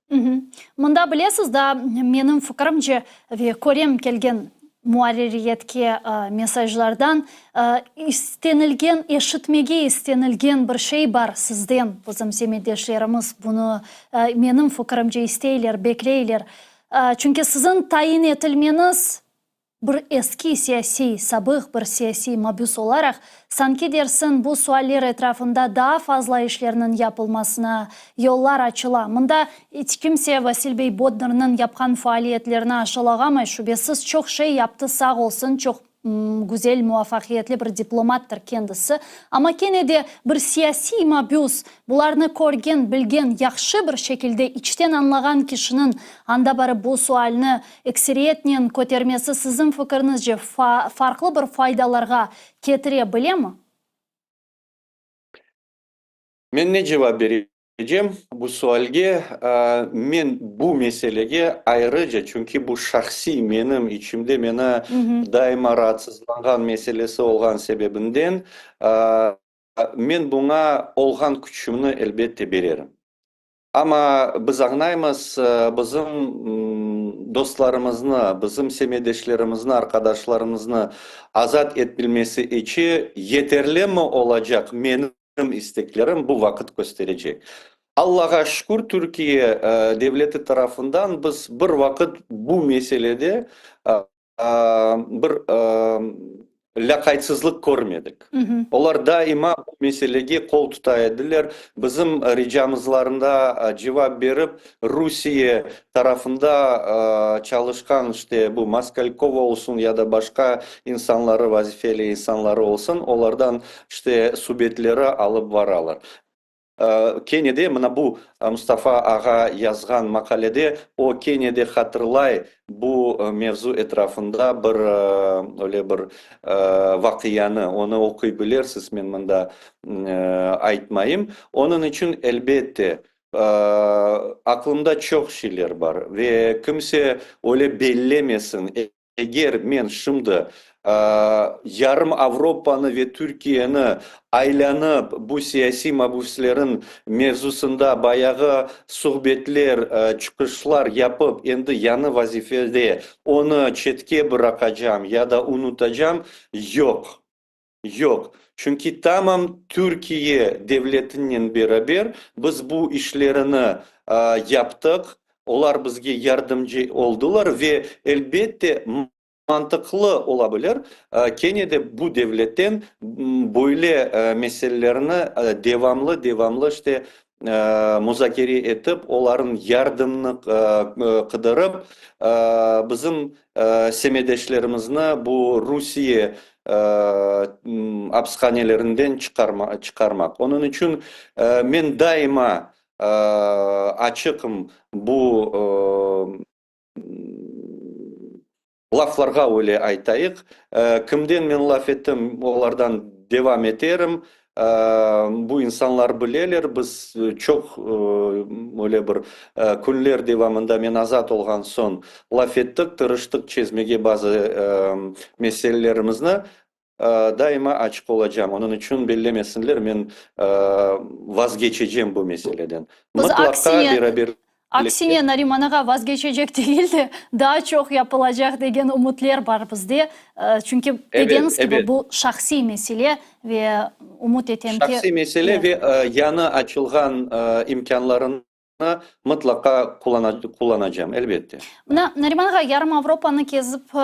Mında bilesiz, daa menim fikirimce ve körem kelgen muarririyetke mesajlardan, istenilgen, eşitmege istenilgen bir şey bar sizden, bizim semetdeşlerimiz bunı, menim fikirimce, isteyler, bekleyler. Çünki siziñ tayin etilmeñiz, bir eski siyasiy, sabıq bir siyasiy mabüs olaraq, sanki dersiñ bu sualler etrafında daa fazla işlerniñ yapılmasına yollar açıla. Mında iç kimse Vasil bey Bodnarnıñ yapqan faaliyetlerini aşalağamay, şübesiz, çoq şey yaptı, sağ olsun, çoq güzel, muvafaqiyetli bir diplomattır kendisi. Amma kene de bir siyasiy mabüs, bularnı körgen, bilgen, yahşı bir şekilde içten añlağan kişiniñ anda barıp bu sualni ekseriyetnen kötermesi siziñ fikiriñizce farqlı bir faydalarğa ketire bilemi? Men ne cevap berecem bu sualge? Men bu meselege ayrıca, çünki bu şahsiy menim içimde meni daima raatsızlanğan meselesi olğan sebebinden, men buña olğan küçümni elbette bererim. Amma biz añlaymız, bizim dostlarımıznı, bizim semetdeşlerimizni, arqadaşlarımıznı azat etilmesi içi yeterlimi olacaq menim isteklerim, bu vaqıt kösterecek. Allağa şükür, Türkiye devleti tarafından biz bir vaqıt bu meselede bir. lâqaytsızlıq körmedik. Olar daima bu meselege qol tuta ediler, bizim ricamızlarında cevap berip, Rusiye tarafında çalışqan, işte, bu Moskalkova olsun ya da başqa insanları, vazifeli insanları olsun, olardan, işte, subetleri alıp baralar. Kene de mına bu Mustafa ağa yazğan maqalede o kene de hatırlay bu mevzu etrafında bir öyle bir vaqianı. Onı oquy bilersiz, men mında aytmayım. Onıñ içün, elbette, aqlımda çoq şeyler bar ve kimse öyle bellemesin, Eger men şimdi yarım Avropanı ve Türkiyeni aylanıp, bu siyasiy mabüslerin mevzusında bayağı suhbetler, çıqışlar yapıp, endi yañı vazifede onı çetke bıraqacam ya da unutacam, yoq. Yoq. Çünki tamam Türkiye devletinen beraber biz bu işlerini yaptıq, olar bizge yardımcı oldılar ve, elbette, mantıqlı ola bilir, kene de bu devletten böyle meselelerni devamlı-devamlı işte muzakere etip, olarnıñ yardımını qıdırıp, bizim semetdeşlerimizni bu Rusiye apishanelerinden çıqarmaq. Onıñ içün men daima açıqım bu laflarğa, öyle aytayıq. Kimden men laf ettim, olardan devam eterim. Bu insanlar bileler, biz çoq öyle bir künler devamında men azat olğan soñ laf ettik, tırıştıq çezmege bazı meselelerimizni. Daima açıq olacam, onıñ içün bellemesinler, men vazgeçecem bu meseleden. Biz Mıtlaqa aksine, beraberlikte. aksine, Nariman ağa, vazgeçecek degil de, daa çoq yapılacaq degen ümütler bar bizde. Çünki, Evet, degeniñiz kibi, evet. bu şahsiy mesele ve ümüt etem ki, Şahsiy mesele ve yañı açılğan imkânlarını mıtlaqa qullanacam, elbette. Mına, Nariman ağa, yarım Avropanı kezip,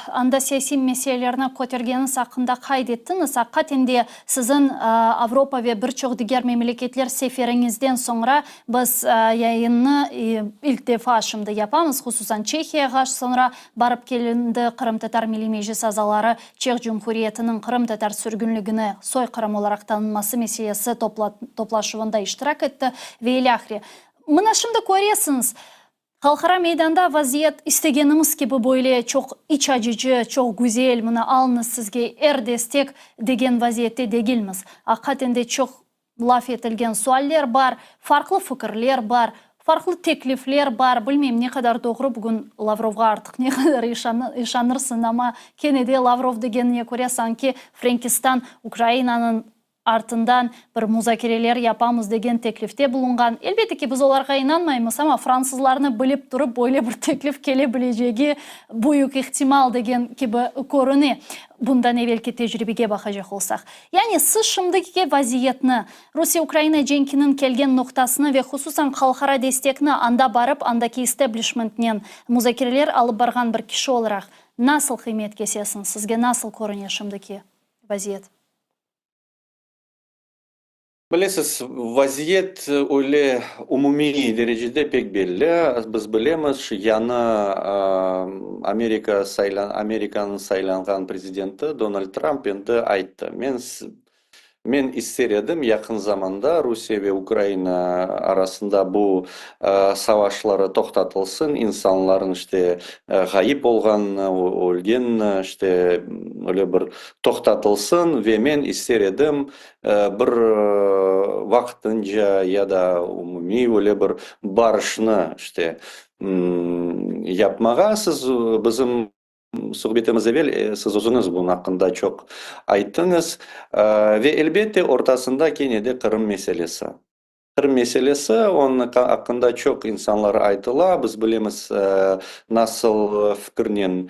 anda siyasiy meselelerni kötergeniñiz aqqında qayd ettiñiz. Aqiqaten de, siziñ Avropa ve bir çoq diger memleketler seferiñizden soñra biz yayınnı ilk defa şimdi yapamız, hususan Çehiyağa soñra barıp kelindi Qırımtatar Milliy Meclis azaları Çeh Cumhuriyetiniñ qırımtatar sürgünligini soyqırım olaraq tanınması meselesi toplaşuvında iştirak etti ve ilâhre. Mına şimdi köresiñiz, halqara meydanda vaziyet istegenimiz kibi böyle çoq iç acıcı, çoq güzel, mına alıñız sizge er destek degen vaziyette degilmiz. Aqiqaten de çoq Laf etilgen sualler bar, farqlı fikirler bar, farqlı teklifler bar. Bilmeyim, ne qadar doğru, bugün Lavrovğa artıq ne qadar işanırsıñ, amma kene de Lavrov degenine köre, sanki Frenkistan Ukrainanıñ artından bir muzakereler yapamız degen teklifte bulunğan. Elbette ki, biz olarğa inanmaymız, amma fransızlarnı bilip turıp, böyle bir teklif kele bilecegi büyük ihtimal degen kibi körüne, bundan evelki tecribege baqacaq olsaq. Yani siz şimdiki vaziyetni, Rusiye-Ukraina cenkiniñ kelgen noqtasını ve hususan halqara destekni anda barıp, andaki isteblişmentnen muzakereler alıp barğan bir kişi olaraq nasıl qıymet kesesiñiz? Sizge nasıl körüne şimdiki vaziyet? Bilesiz, vaziyet öyle umumiy derecede pek belli. Biz bilemiz, şu yañı Amerika Amerikanıñ saylanğan prezidenti Donald Trump endi ayttı, men men ister edim, yaqın zamanda Rusiye ve Ukraina arasında bu savaşları toqtatılsın, insanların işte ğayıp olğanını, ölgenini, işte öyle bir toqtatılsın ve men ister edim, Bir vaqtınca ya da umumiy öyle bir barışnı işte yapmağa siz bizim suhbetimiz evel siz özüñiz bunıñ aqqında çoq ayttıñız. Ve elbette ortasında kene de Qırım meselesi. Qırım meselesi, onıñ aqqında çoq insanlar aytıla. Biz bilemiz, nasıl fikirnen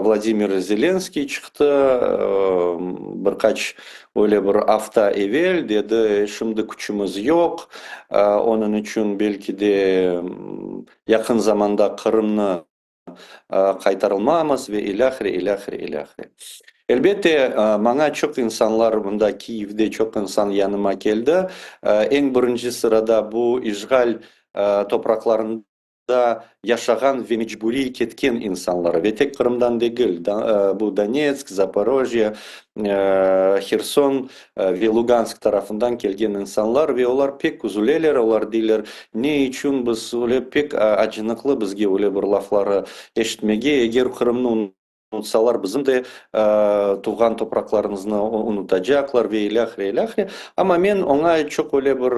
Vladimir Zelenskiy çıqtı bir qaç öyle bir afta evel, dedi, şimdi küçümiz yoq, onıñ içün belki de yaqın zamanda Qırımnı qaytarılmamız ve ilâhre, ilâhre, ilâhre. Elbette, maña çoq insanlar, mında Kiyevde çoq insan yanıma keldi. Eñ birinci sırada bu işğal topraqlarında yaşağan ve mecburiy ketken insanlar, ve tek Qırımdan degil, bu Donetsk, Zaporojye, Herson ve Lugansk tarafından kelgen insanlar, ve olar pek üzüleler, olar deyler, ne içün biz öyle pek acınıqlı bizge öyle bir lafları eşitmege, eger Qırımnı unutsalar, bizim de tuvğan topraqlarımıznı unutacaqlar ve ilâhre, ilâhre. Amma men oña çoq öyle bir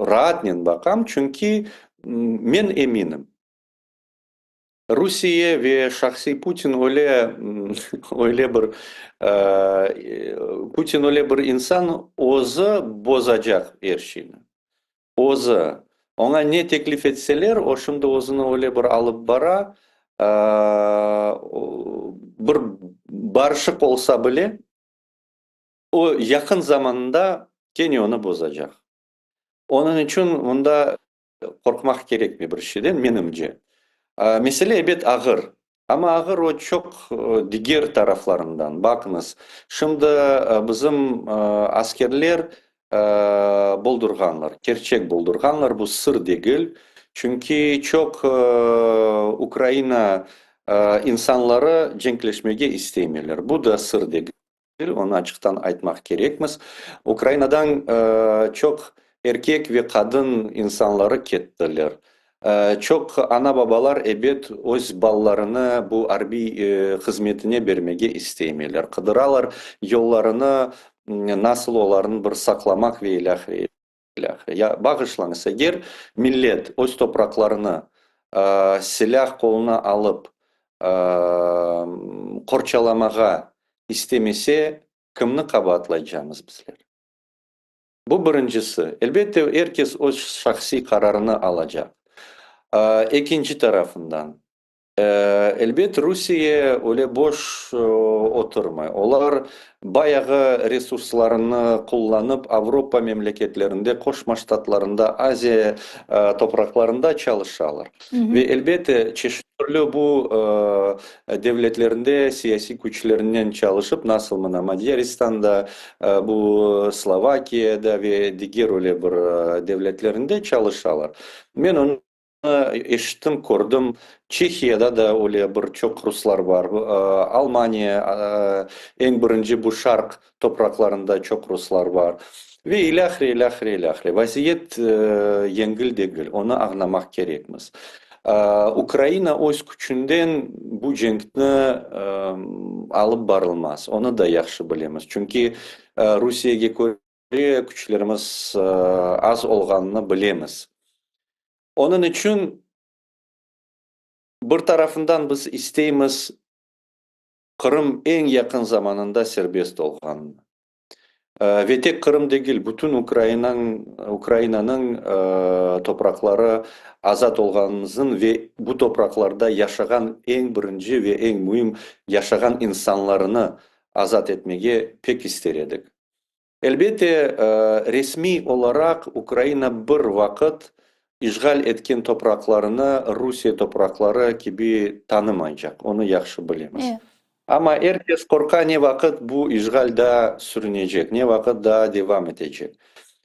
raatnen baqam, çünki men eminim, Rusiye ve şahsiy Putin öyle, öyle bir, Putin öyle bir insan, özü bozacaq er şeyni. Özü. Oña ne teklif etseler, o şimdi özüni öyle bir alıp bara, bir barışıq olsa bile, o yaqın zamanda kene onı bozacaq. Onıñ içün mında qorqmaq kerekmey bir şeyden, menimce. Mesele, ebet, ağır. Amma ağır o çoq diger taraflarından. Baqıñız, şimdi bizim askerler boldurğanlar, kerçek boldurğanlar, bu sır degil. Çünki çoq Ukraina insanları cenkleşmege istemeyler. Bu da sır degil. Onı açıqtan aytmaq kerekmiz. Ukrainadan çoq erkek ve qadın insanları kettiler. Çoq ana-babalar, ebet, öz balalarını bu arbiy hızmetine bermege isteymeler. Qıdıralar yollarını, nasıl olarnı bir saqlamaq ve ilâhre, ilâhre. Ya, bağışlañız, eger millet öz topraqlarını silâh qoluna alıp qorçalamağa istemese, kimni qabaatlaycamız bizler? Bu birincisi. Elbette, er kes öz şahsiy qararını alacaq. Ekinci tarafından, Elbet, Rusiye öyle boş oturmay. Olar bayağı resurslarını qullanıp, Avropa memleketlerinde, Qoşma Ştatlarında, Aziya topraqlarında çalışalar. Ve, elbette, çeşit türlü bu devletlerinde siyasiy küçlerinen çalışıp, nasıl mına Macaristanda, bu Slovakiyada ve diger öyle bir devletlerinde çalışalar. Men onı Eşittim, kördim, Çehiyada da öyle bir çoq ruslar bar, Almaniya, eñ birinci bu şarq topraqlarında çoq ruslar bar. Ve ilâhre, ilâhre, ilâhre. Vaziyet yengil degil, onı añlamaq kerekmiz. Ukraina öz küçünden bu cenkni alıp barılmaz, onı da yahşı bilemiz. Çünki Rusiyege köre küçlerimiz az olğanını bilemiz. Onıñ içün bir tarafından biz isteymiz Qırım eñ yaqın zamanında serbest olğanını. Ve tek Qırım degil, bütün Ukrainanıñ Ukrainanıñ topraqları azat olğanımıznıñ ve bu topraqlarda yaşağan eñ birinci ve eñ müim yaşağan insanlarını azat etmege pek ister edik. Elbette, resmiy olaraq Ukraina bir vaqıt işğal etken topraqlarını Rusiye topraqları kibi tanımaycaq, onı yahşı bilemiz. Amma er kes qorqa, ne vaqıt bu işğal daa sürünecek, ne vaqıt daa devam etecek.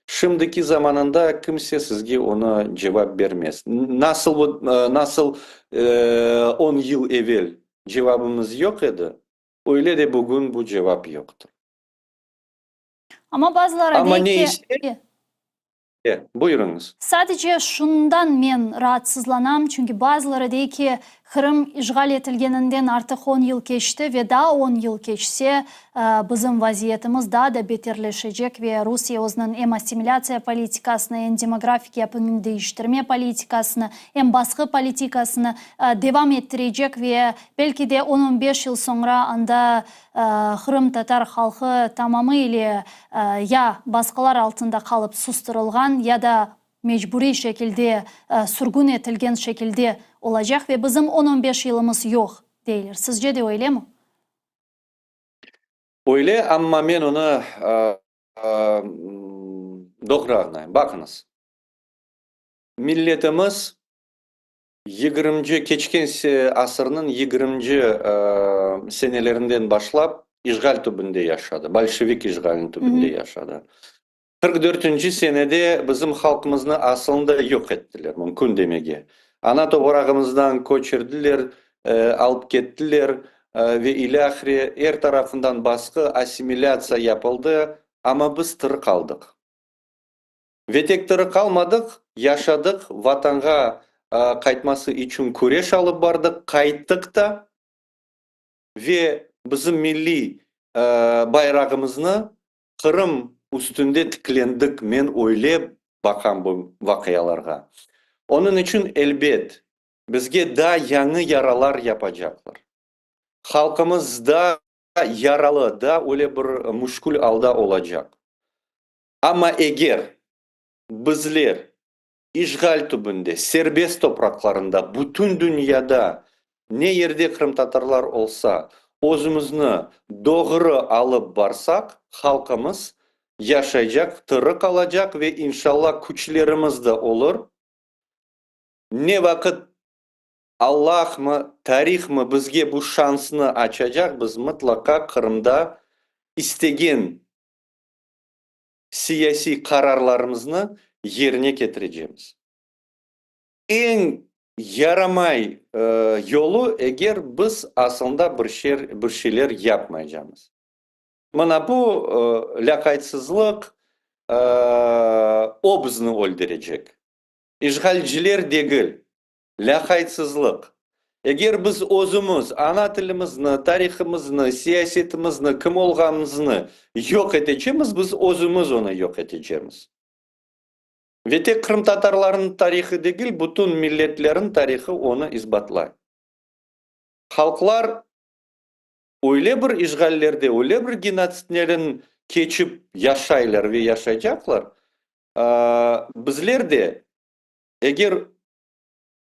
Şimdiki zamanında kimse sizge onı cevap bermez. Nasıl, nasıl on yıl evel cevabımız yoq edi, öyle de bugün bu cevap yoqtır. Amma bazıları Amma dey ne ki, ise, e, buyurıñız. Sadece şundan men raatsızlanam, çünki bazıları dey ki, Qırım işğal etilgeninden artıq on yıl keçti ve daa on yıl keçse, bizim vaziyetimiz daa da beterleşecek ve Rusiye özüniñ em assimilâtsiya politikasını, em demografik yapınıñ deñiştirme politikasını, em basqı politikasını devam ettirecek ve belki de on-on beş yıl soñra anda Qırımtatar halqı tamamı ile ya basqılar altında qalıp sustırılğan, ya da mecburiy şekilde sürgün etilgen şekilde olacaq ve bizim on-on beş yılımız yoq, deyler. Sizce de öylemi? Öyle, amma men onı doğru añlayım. Baqıñız, milletimiz. Yigirminci, keçken asırnıñ yigirminci senelerinden başlap işğal tübünde yaşadı, bolşevik işğaliniñ tübünde yaşadı. 44-nci senede bizim halqımıznı asılında yoq ettiler, mümkün demege. Ana toprağımızdan köçürdiler, alıp kettiler ve ilâhre, er tarafından basqı, assimilâtsiya yapıldı, amma biz tiri qaldıq. Ve tek tiri qalmadıq, yaşadıq, Vatanğa qaytması içün küreş alıp bardıq, qayttıq da ve bizim milliy bayrağımıznı Qırım üstünde tiklendik, men öyle baqam bu vaqialarğa. Onıñ içün, elbet, bizge daa yañı yaralar yapacaqlar. Halqımız daa yaralı, daa öyle bir müşkül alda olacaq. Amma eger bizler işğal tübünde, serbest topraqlarında, bütün dünyada ne yerde qırımtatarlar olsa, özümizni doğru alıp barsaq, halqımız yaşaycaq, tiri qalacaq ve inşallah küçlerimiz de olur. Ne vaqıt Allahmı, tarihmı bizge bu şansnı açacaq, biz mıtlaqa Qırımda istegen siyasiy qararlarımıznı yerine ketirecemiz. Eñ yaramay yolu, eger biz aslında bir şey, bir şeyler yapmaycamız. Mına bu lâqaytsızlıq, o bizni öldürecek. İşğalciler degil. Lâqaytsızlıq. Eger biz özümiz ana tilimizni, tarihımıznı, siyasetimizni, kim olğanımıznı yoq etecemiz, biz özümiz onı yoq etecemiz. Ve tek qırımtatarlarnıñ tarihı degil, bütün milletlerniñ tarihı onı isbatlay. Halqlar öyle bir işğallerde, öyle bir genotsidlerin keçip yaşaylar ve yaşaycaqlar, bizler de eger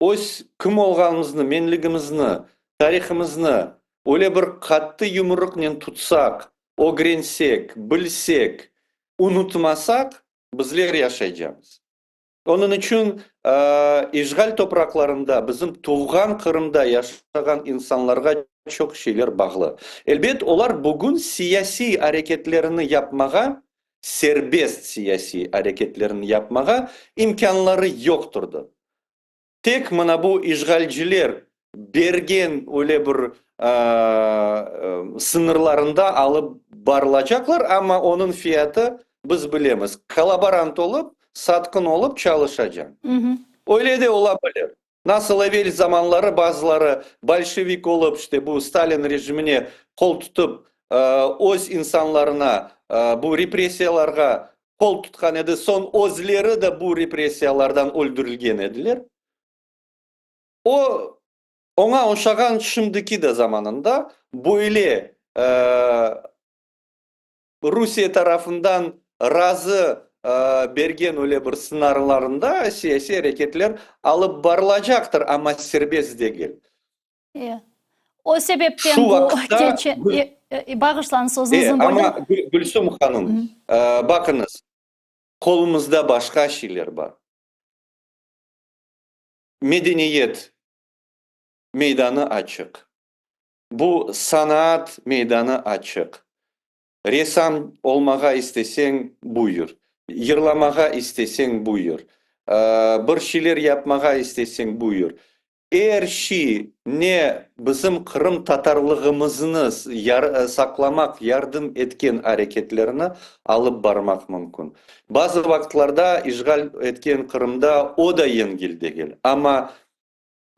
Öz kim olğanımıznı, menligimizni, tarihımıznı öyle bir qattı yumruqnen tutsaq, ögrensek, bilsek, unutmasaq, bizler yaşaycamız. Onıñ içün işğal topraqlarında, bizim tuvğan Qırımda yaşağan insanlarğa çoq şeyler bağlı. Elbet, olar bugün siyasiy areketlerini yapmağa, serbest siyasiy areketlerini yapmağa imkânları yoqtırdı. Tek mına bu işğalciler bergen öyle bir sıñırlarında alıp barılacaqlar, amma onıñ fiyatı, biz bilemiz, kollaborant olıp, satqın olıp çalışacaq. Öyle de ola bilir. Nasıl evel zamanları bazıları bolşevik olıp, işte bu Stalin rejimine qol tutıp, öz insanlarına bu repressiyalarğa qol tutqan edi, soñ özleri de bu repressiyalardan öldürilgen ediler. O, oña oşağan şimdiki de zamanında böyle Rusiye tarafından razı bergen öyle bir sınarlarında siyasiy areketler alıp barılacaqtır, amma serbest degil. E, o sebepten Şu bu keçe, bağışlañ, sözüñizni böldim. Amma Gülsüm hanım, baqıñız, qolumızda başqa şeyler bar. Medeniyet meydanı açıq. Bu sanaat meydanı açıq. Ressam olmağa isteseñ, buyur. Yırlamağa isteseñ, buyur. Bir şeyler yapmağa isteseñ, buyur. Er şey ne bizim qırımtatarlığımıznı saqlamaq yardım etken areketlerni alıp barmaq mümkün. Bazı vaqıtlarda işğal etken Qırımda o da yengil degil, amma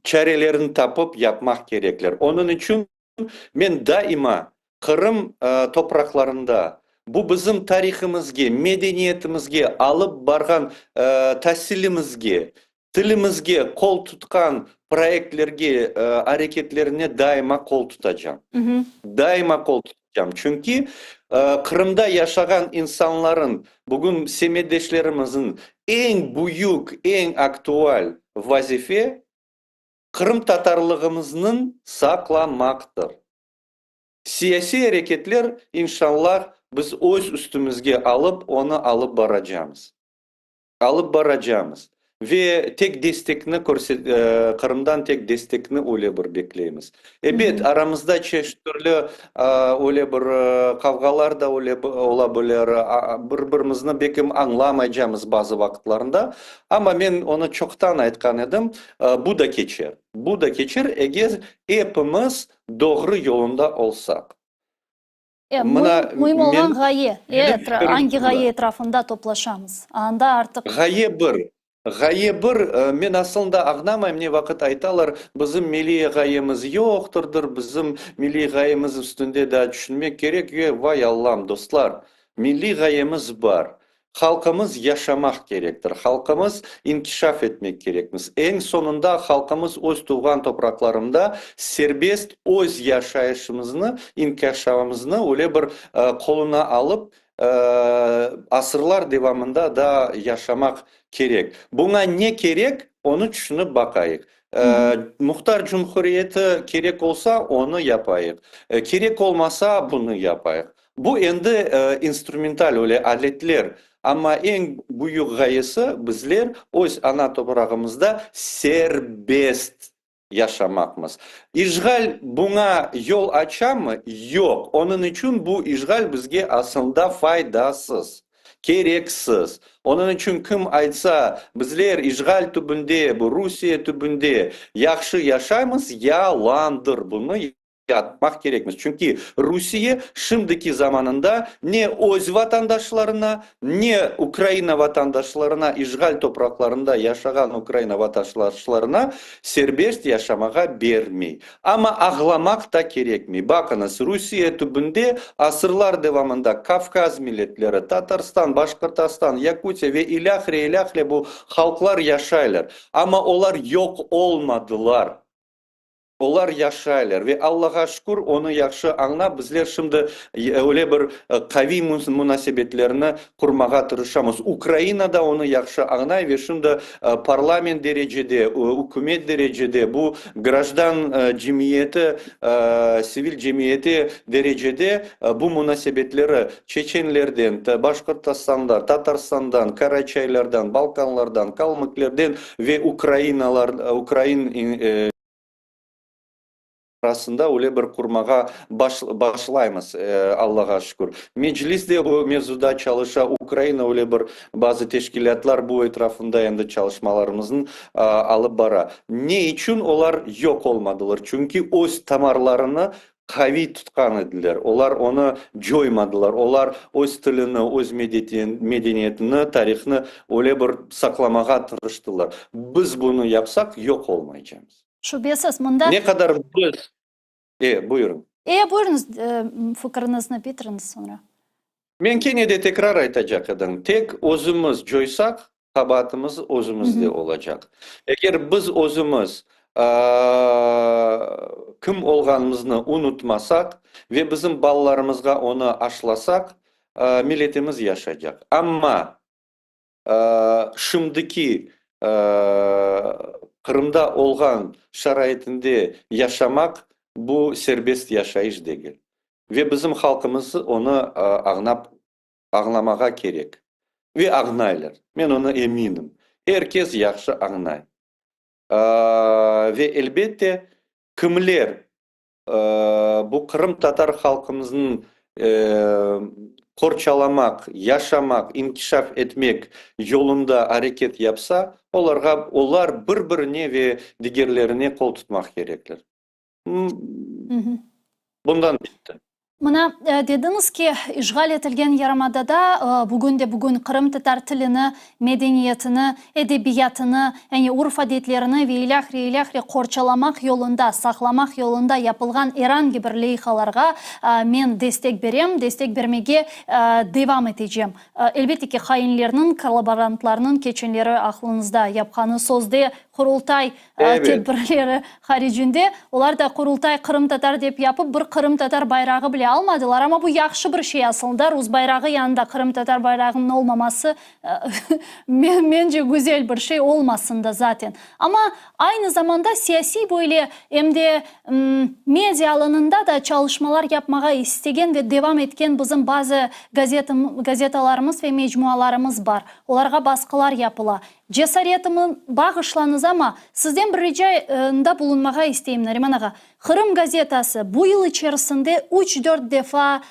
çarelerini tapıp yapmaq kerekler. Onıñ içün men daima Qırım topraqlarında bu bizim tarihimizge, medeniyetimizge alıp barğan tasilimizge, tilimizge qol tutqan proyektlerge, areketlerine daima qol tutacam. Daima qol tutacam. Çünki Qırımda yaşağan insanların, bugün semetdeşlerimizniñ eñ büyük, eñ aktual vazife, qırımtatarlığımıznıñ saqlamaqtır. Siyasiy areketler, inşallah, biz öz üstümizge alıp, onı alıp baracamız. Alıp baracamız. Ve tek destekni Qırımdan tek destekni öyle bir bekleymiz. Ebet, aramızda çeşit türlü öyle bir qavğalar da öyle ola bilir, bir-birimizni belki añlamaycamız bazı vaqıtlarında, amma men onı çoqtan aytqan edim, bu da keçer. Bu da keçer, eger epimiz doğru yolunda olsaq. Mına, Müim olğan ğaye, angi ğaye etrafında toplaşamız, anda artıq. Ğaye bir. Ğaye bir, men aslında añlamayım, ne vaqıt aytalar, bizim milliy ğayemiz yoqtırdır, bizim milliy ğayemiz üstünde daa tüşünmek kerek, vay Allam, dostlar, milliy ğayemiz bar. Halqımız yaşamaq kerektir, halqımız inkişaf etmek kerekmiz. Eñ soñunda halqımız öz tuvğan topraqlarında serbest öz yaşayışımıznı, inkişafımıznı öyle bir qoluna alıp, asırlar devamında daa yaşamaq kerek. Buña ne kerek, onı tüşünip baqayıq. Muhtar Cumhuriyeti kerek olsa, onı yapayıq. Kerek olmasa, bunı yapayıq. Bu endi instrumental, öyle aletler, amma eñ büyük ğayesi, bizler öz ana toprağımızda serbest yaşamaqmız. İşğal buña yol açamı? Yoq. Onıñ içün bu işğal bizge aslında faydasız, kereksiz. Onıñ içün kim aytsa, bizler işğal tübünde, bu Rusiye tübünde yahşı yaşaymız, yalandır. Bunı Yatmaq kerekmiz, çünki Rusiye şimdiki zamanında ne öz vatandaşlarına, ne Ukraina vatandaşlarına, işğal topraqlarında yaşağan Ukraina vatandaşlarına serbest yaşamağa bermey. Amma ağlamaq da kerekmey. Baqıñız, Rusiye tübünde asırlar devamında Kavkaz milletleri, Tatarstan, Başqırtastan, Yakutiya ve ilâhre, ilâhre bu halqlar yaşaylar. Amma olar yoq olmadılar. Olar yaşaylar ve Allağa şükür, onı yahşı añlap, bizler şimdi öyle bir qaviy munasebetlerni qurmağa tırışamız. Ukraina da onı yahşı añlay ve şimdi parlament derecede, ükümet derecede, bu grajdan cemiyeti, sivil cemiyeti derecede bu munasebetleri çeçenlerden, Başqırtostandan, Tatarstandan, Karaçaylardan, Balkanlardan, Kalmıklerden ve ukrainalar, ukrain arasında öyle bir qurmağa başlaymız, Allağa şükür. Meclis de bu mevzuda çalışa, Ukraina öyle bir bazı teşkilâtlar bu etrafında endi çalışmalarımıznı alıp bara. Ne içün olar yoq olmadılar? Çünki öz tamarlarını qaviy tutqan ediler, olar onı coymadılar, olar öz tilini, öz medeniyetini, tarihnı öyle bir saqlamağa tırıştılar. Biz bunı yapsaq, yoq olmaycamız. Şübesiz, mında. Ne qadar biz. E, buyurıñ. E, buyurıñız, fikiriñizni bitiriñiz soñra. Men kene de tekrar aytacaq edim, tek özümiz coysaq, qabaatımız özümizde olacaq. Eger biz özümiz kim olğanımıznı unutmasaq ve bizim balalarımızğa onı aşlasaq, milletimiz yaşaycaq. Amma şimdiki Qırımda olğan şaraitinde yaşamaq, bu serbest yaşayış degil. Ve bizim halqımız onı añlap Añlamağa kerek. Ve añlaylar. Men onı eminim. Er kes yahşı añlay. Ve elbette, kimler bu qırımtatar halqımıznıñ qorçalamaq, yaşamaq, inkişaf etmek yolunda areket yapsa, olarğa, olar bir-birine ve digerlerine qol tutmaq kerekler. Bundan bitti. Mına, dediñiz ki, işğal etilgen yarımadada bugün de bugün qırımtatar tilini, medeniyetini, edebiyatını, yani urf-adetlerini ve ilâhre, ilâhre qorçalamaq yolunda, saqlamaq yolunda yapılğan er angi bir leyhalarğa men destek berem, destek bermege devam etecem. Elbette ki, hainlerniñ, kollaborantlarnıñ keçenleri aqlıñızda yapqanı sözde Qurultay tedbirleri haricinde olar da Qurultay qırımtatar dep yapıp, bir qırımtatar bayrağı bile. bile almadılar, amma bu yahşı bir şey asılında, rus bayrağı yanında qırımtatar bayrağınıñ olmaması, mence, güzel bir şey, olmasın da zaten. Amma aynı zamanda siyasiy böyle em de media alanında da çalışmalar yapmağa istegen ve devam etken bizim bazı gazetalarımız ve mecmualarımız bar. Olarğa basqılar yapıla. Cesaretimi bağışlañız, amma sizden bir ricada bulunmağa isteyim, Nariman ağa. Qırım gazetası bu yıl içerisinde üç-dört defa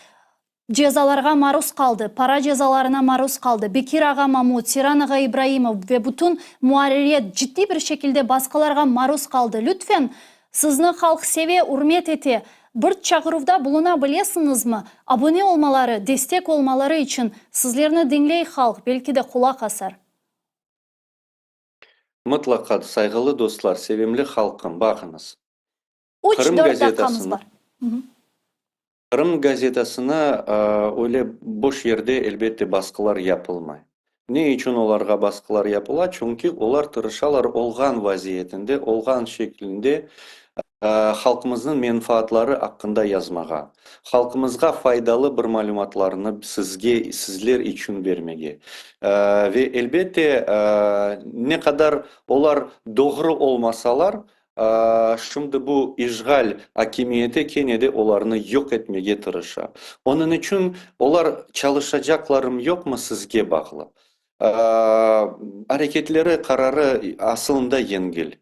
cezalarğa maruz qaldı, para cezalarına maruz qaldı. Bekir ağa Mamut, Seyran ağa İbraimov ve bütün muarririyet ciddiy bir şekilde basqılarğa maruz qaldı. Lütfen, sizni halq seve, ürmet ete, bir çağıruvda buluna bilesiñizmi? Abone olmaları, destek olmaları içün sizlerni diñley halq, belki de qulaq asar. Mıtlaqa, sayğılı dostlar, sevimli halqım, baqıñız. Qırım Üç-dört daqqamız gazetasını bar. Qırım gazetasına öyle boş yerde, elbette, basqılar yapılmay. Ne içün olarğa basqılar yapıla? Çünki olar tırışalar olğan vaziyetinde, olğan şeklinde halqımıznıñ menfaatları aqqında yazmağa, halqımızğa faydalı bir malümatlarnı sizge, sizler içün bermege. Ve, elbette, ne qadar olar doğru olmasalar, Şimdi bu işğal akimiyeti kene de olarnı yoq etmege tırışa. Onıñ içün olar çalışacaqlarım yoqmı sizge bağlı. Areketleri, qararı asılında yengil.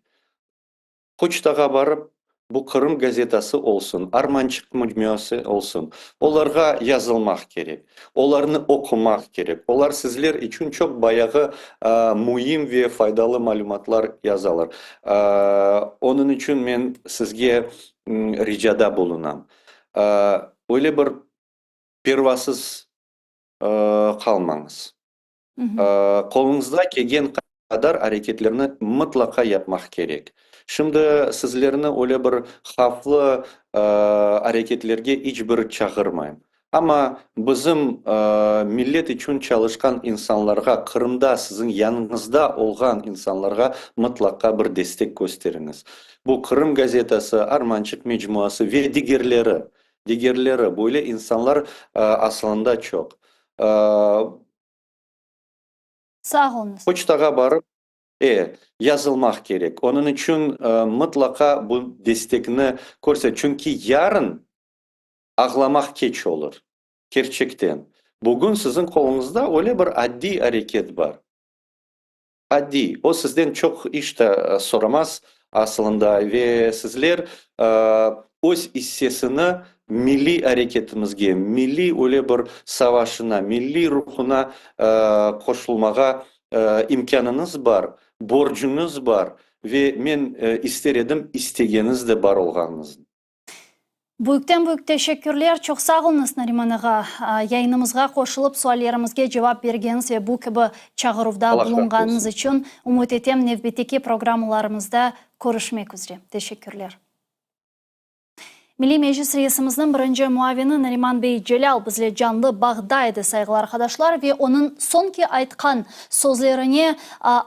Poçtağa barıp, bu Qırım gazetası olsun, Armançıq mecmuası olsun, olarğa yazılmaq kerek. Olarnı oqumaq kerek. Olar sizler içün çoq bayağı müim ve faydalı malümatlar yazalar. Onıñ içün men sizge ricada bulunam. Öyle bir pervasız qalmañız. Qoluñızda kelgen qadar areketlerni mıtlaqa yapmaq kerek. Şimdi sizlerni öyle bir havflı areketlerge iç bir çağırmayım. Amma bizim millet içün çalışqan insanlarğa, Qırımda siziñ yanıñızda olğan insanlarğa mıtlaqa bir destek kösteriñiz. Bu Qırım gazetası, Armançıq mecmuası ve digerleri, digerleri, böyle insanlar asılında çoq. Sağ oluñız. Poçtağa barıp, e, yazılmaq kerek. Onıñ içün mıtlaqa bu destekni körse, çünki yarın ağlamaq keç olur. Kerçekten. Bugün siziñ qoluñızda öyle bir addiy areket bar. Adiy, o sizden çoq iş de soramaz asılında ve sizler öz issesini milliy areketimizge, milliy öyle bir savaşına, milliy ruhuna qoşulmağa imkânıñız bar, borcuñız bar ve men ister edim, istegeniz de bar olğanıñıznı. Büyükten-büyük teşekkürler, çoq sağ oluñız, Nariman ağa, yayınımızğa qoşulıp, suallerimizge cevap bergeniñiz ve bu kibi çağıruvda bulunğanıñız içün. Ümüt etem, nevbetteki programmalarımızda körüşmek üzre. Teşekkürler. Milliy Meclis reisimizniñ birinci muavini Nariman bey Celâl bizle canlı bağda edi, sayğılı arqadaşlar, ve onıñ soñki aytqan sözlerine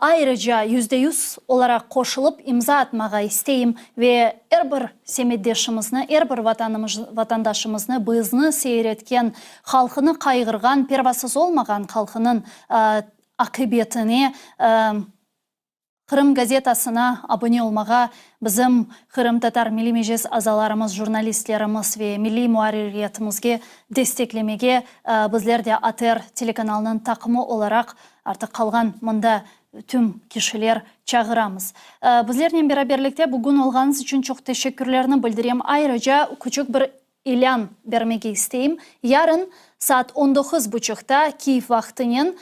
ayrıca %100 olaraq qoşulıp imza atmağa isteyim ve er bir Semetdeşimizni, er bir vatandaşımıznı, bizni seyir etken, halqını qayğırğan, pervasız olmağan halqınıñ aqibetine Qırım gazetasına abone olmağa bizim Qırımtatar Milliy Meclis azalarımız, jurnalistlerimiz ve milliy muarririyetimizge desteklemege bizler de ATR telekanalınıñ taqımı olaraq artıq qalğan mında tüm kişiler çağıramız. Bizlernen beraberlikte bugün olğanıñız içün çoq teşekkürlerni bildirem. Ayrıca küçük bir ilân bermege isteyim. Yarın saat on doquz buçuqta Kiyev vaqtınen,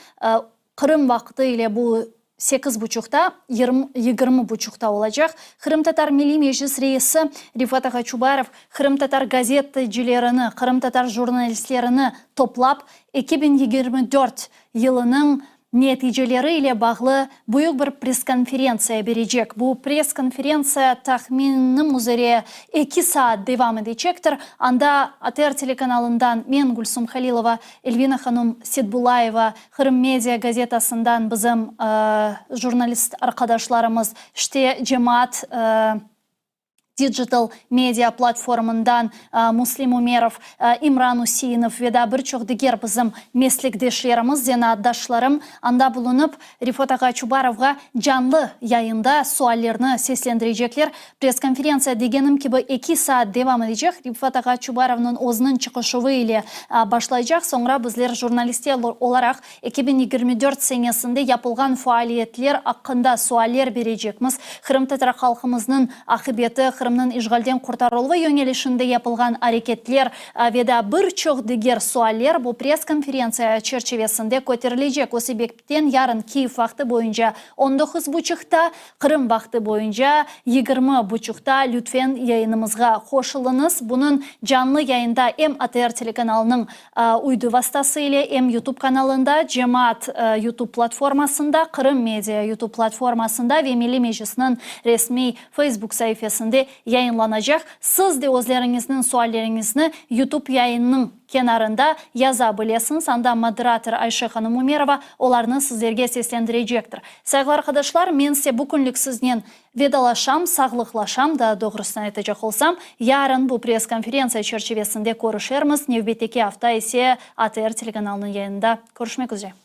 Qırım vaqtı ile bu sekiz buçuqta, 20 buçuqta olacaq, Qırımtatar Milliy Meclis reisi Refat ağa Çubarov qırımtatar gazetecilerini, qırımtatar jurnalistlerini toplap, 2024 yılınıñ neticeleri ile bağlı büyük bir press-konferentsiya berecek. Bu press-konferentsiya tahminim üzere eki saat devam edecektir. Anda ATR telekanalından men, Gülsum Halilova, Elvina hanım Setbulayeva, Qırım Media gazetasından bizim jurnalist arqadaşlarımız, işte cemaat. Digital media platformından Muslim Umerov, İmran Useinov ve daa bir çoq diger bizim meslekdeşlerimiz, zenaatdaşlarım anda bulunıp, Refat ağa Çubarovğa canlı yayında suallerni seslendirecekler. Press-konferentsiya, degenim kibi, eki saat devam edecek. Refat ağa Çubarovnıñ özüniñ çıqışuvı ile başlaycaq, soñra bizler jurnalistler olaraq 2024 senesinde yapılğan faaliyetler aqqında sualler berecekmiz, qırımtatar halqımıznıñ aqibeti, Qırımnıñ işğalden qurtarıluvı yöñelişinde yapılğan areketler ve daa bir çoq diger sualler bu press-konferentsiya çerçivesinde köterilecek. O sebepten yarın Kyiv vaqtı boyunca on doquz buçuqta, Qırım vaqtı boyunca 20 buçuqta lütfen yayınımızğa qoşulıñız. Bunıñ canlı yayında em ATR telekanalınıñ Uydu vastası ile em YouTube kanalında, Cemaat YouTube platformasında, Qırım Media YouTube platformasında ve Milliy Meclisniñ resmiy Facebook saifesinde yayınlanacaq. Siz de özleriñizniñ sualleriñizni YouTube yayınınıñ kenarında yaza bilesiñiz, anda moderator Ayşe hanım Umerova olarnı sizlerge seslendirecektir. Sayğılı arqadaşlar, men ise bu künlük siznen Vedalaşam, sağlıqlaşam, daa doğrusını aytacaq olsam, yarın bu press-konferentsiya çerçivesinde körüşermiz, nevbetteki afta ise ATR telekanalınıñ yayınında körüşmek üzre.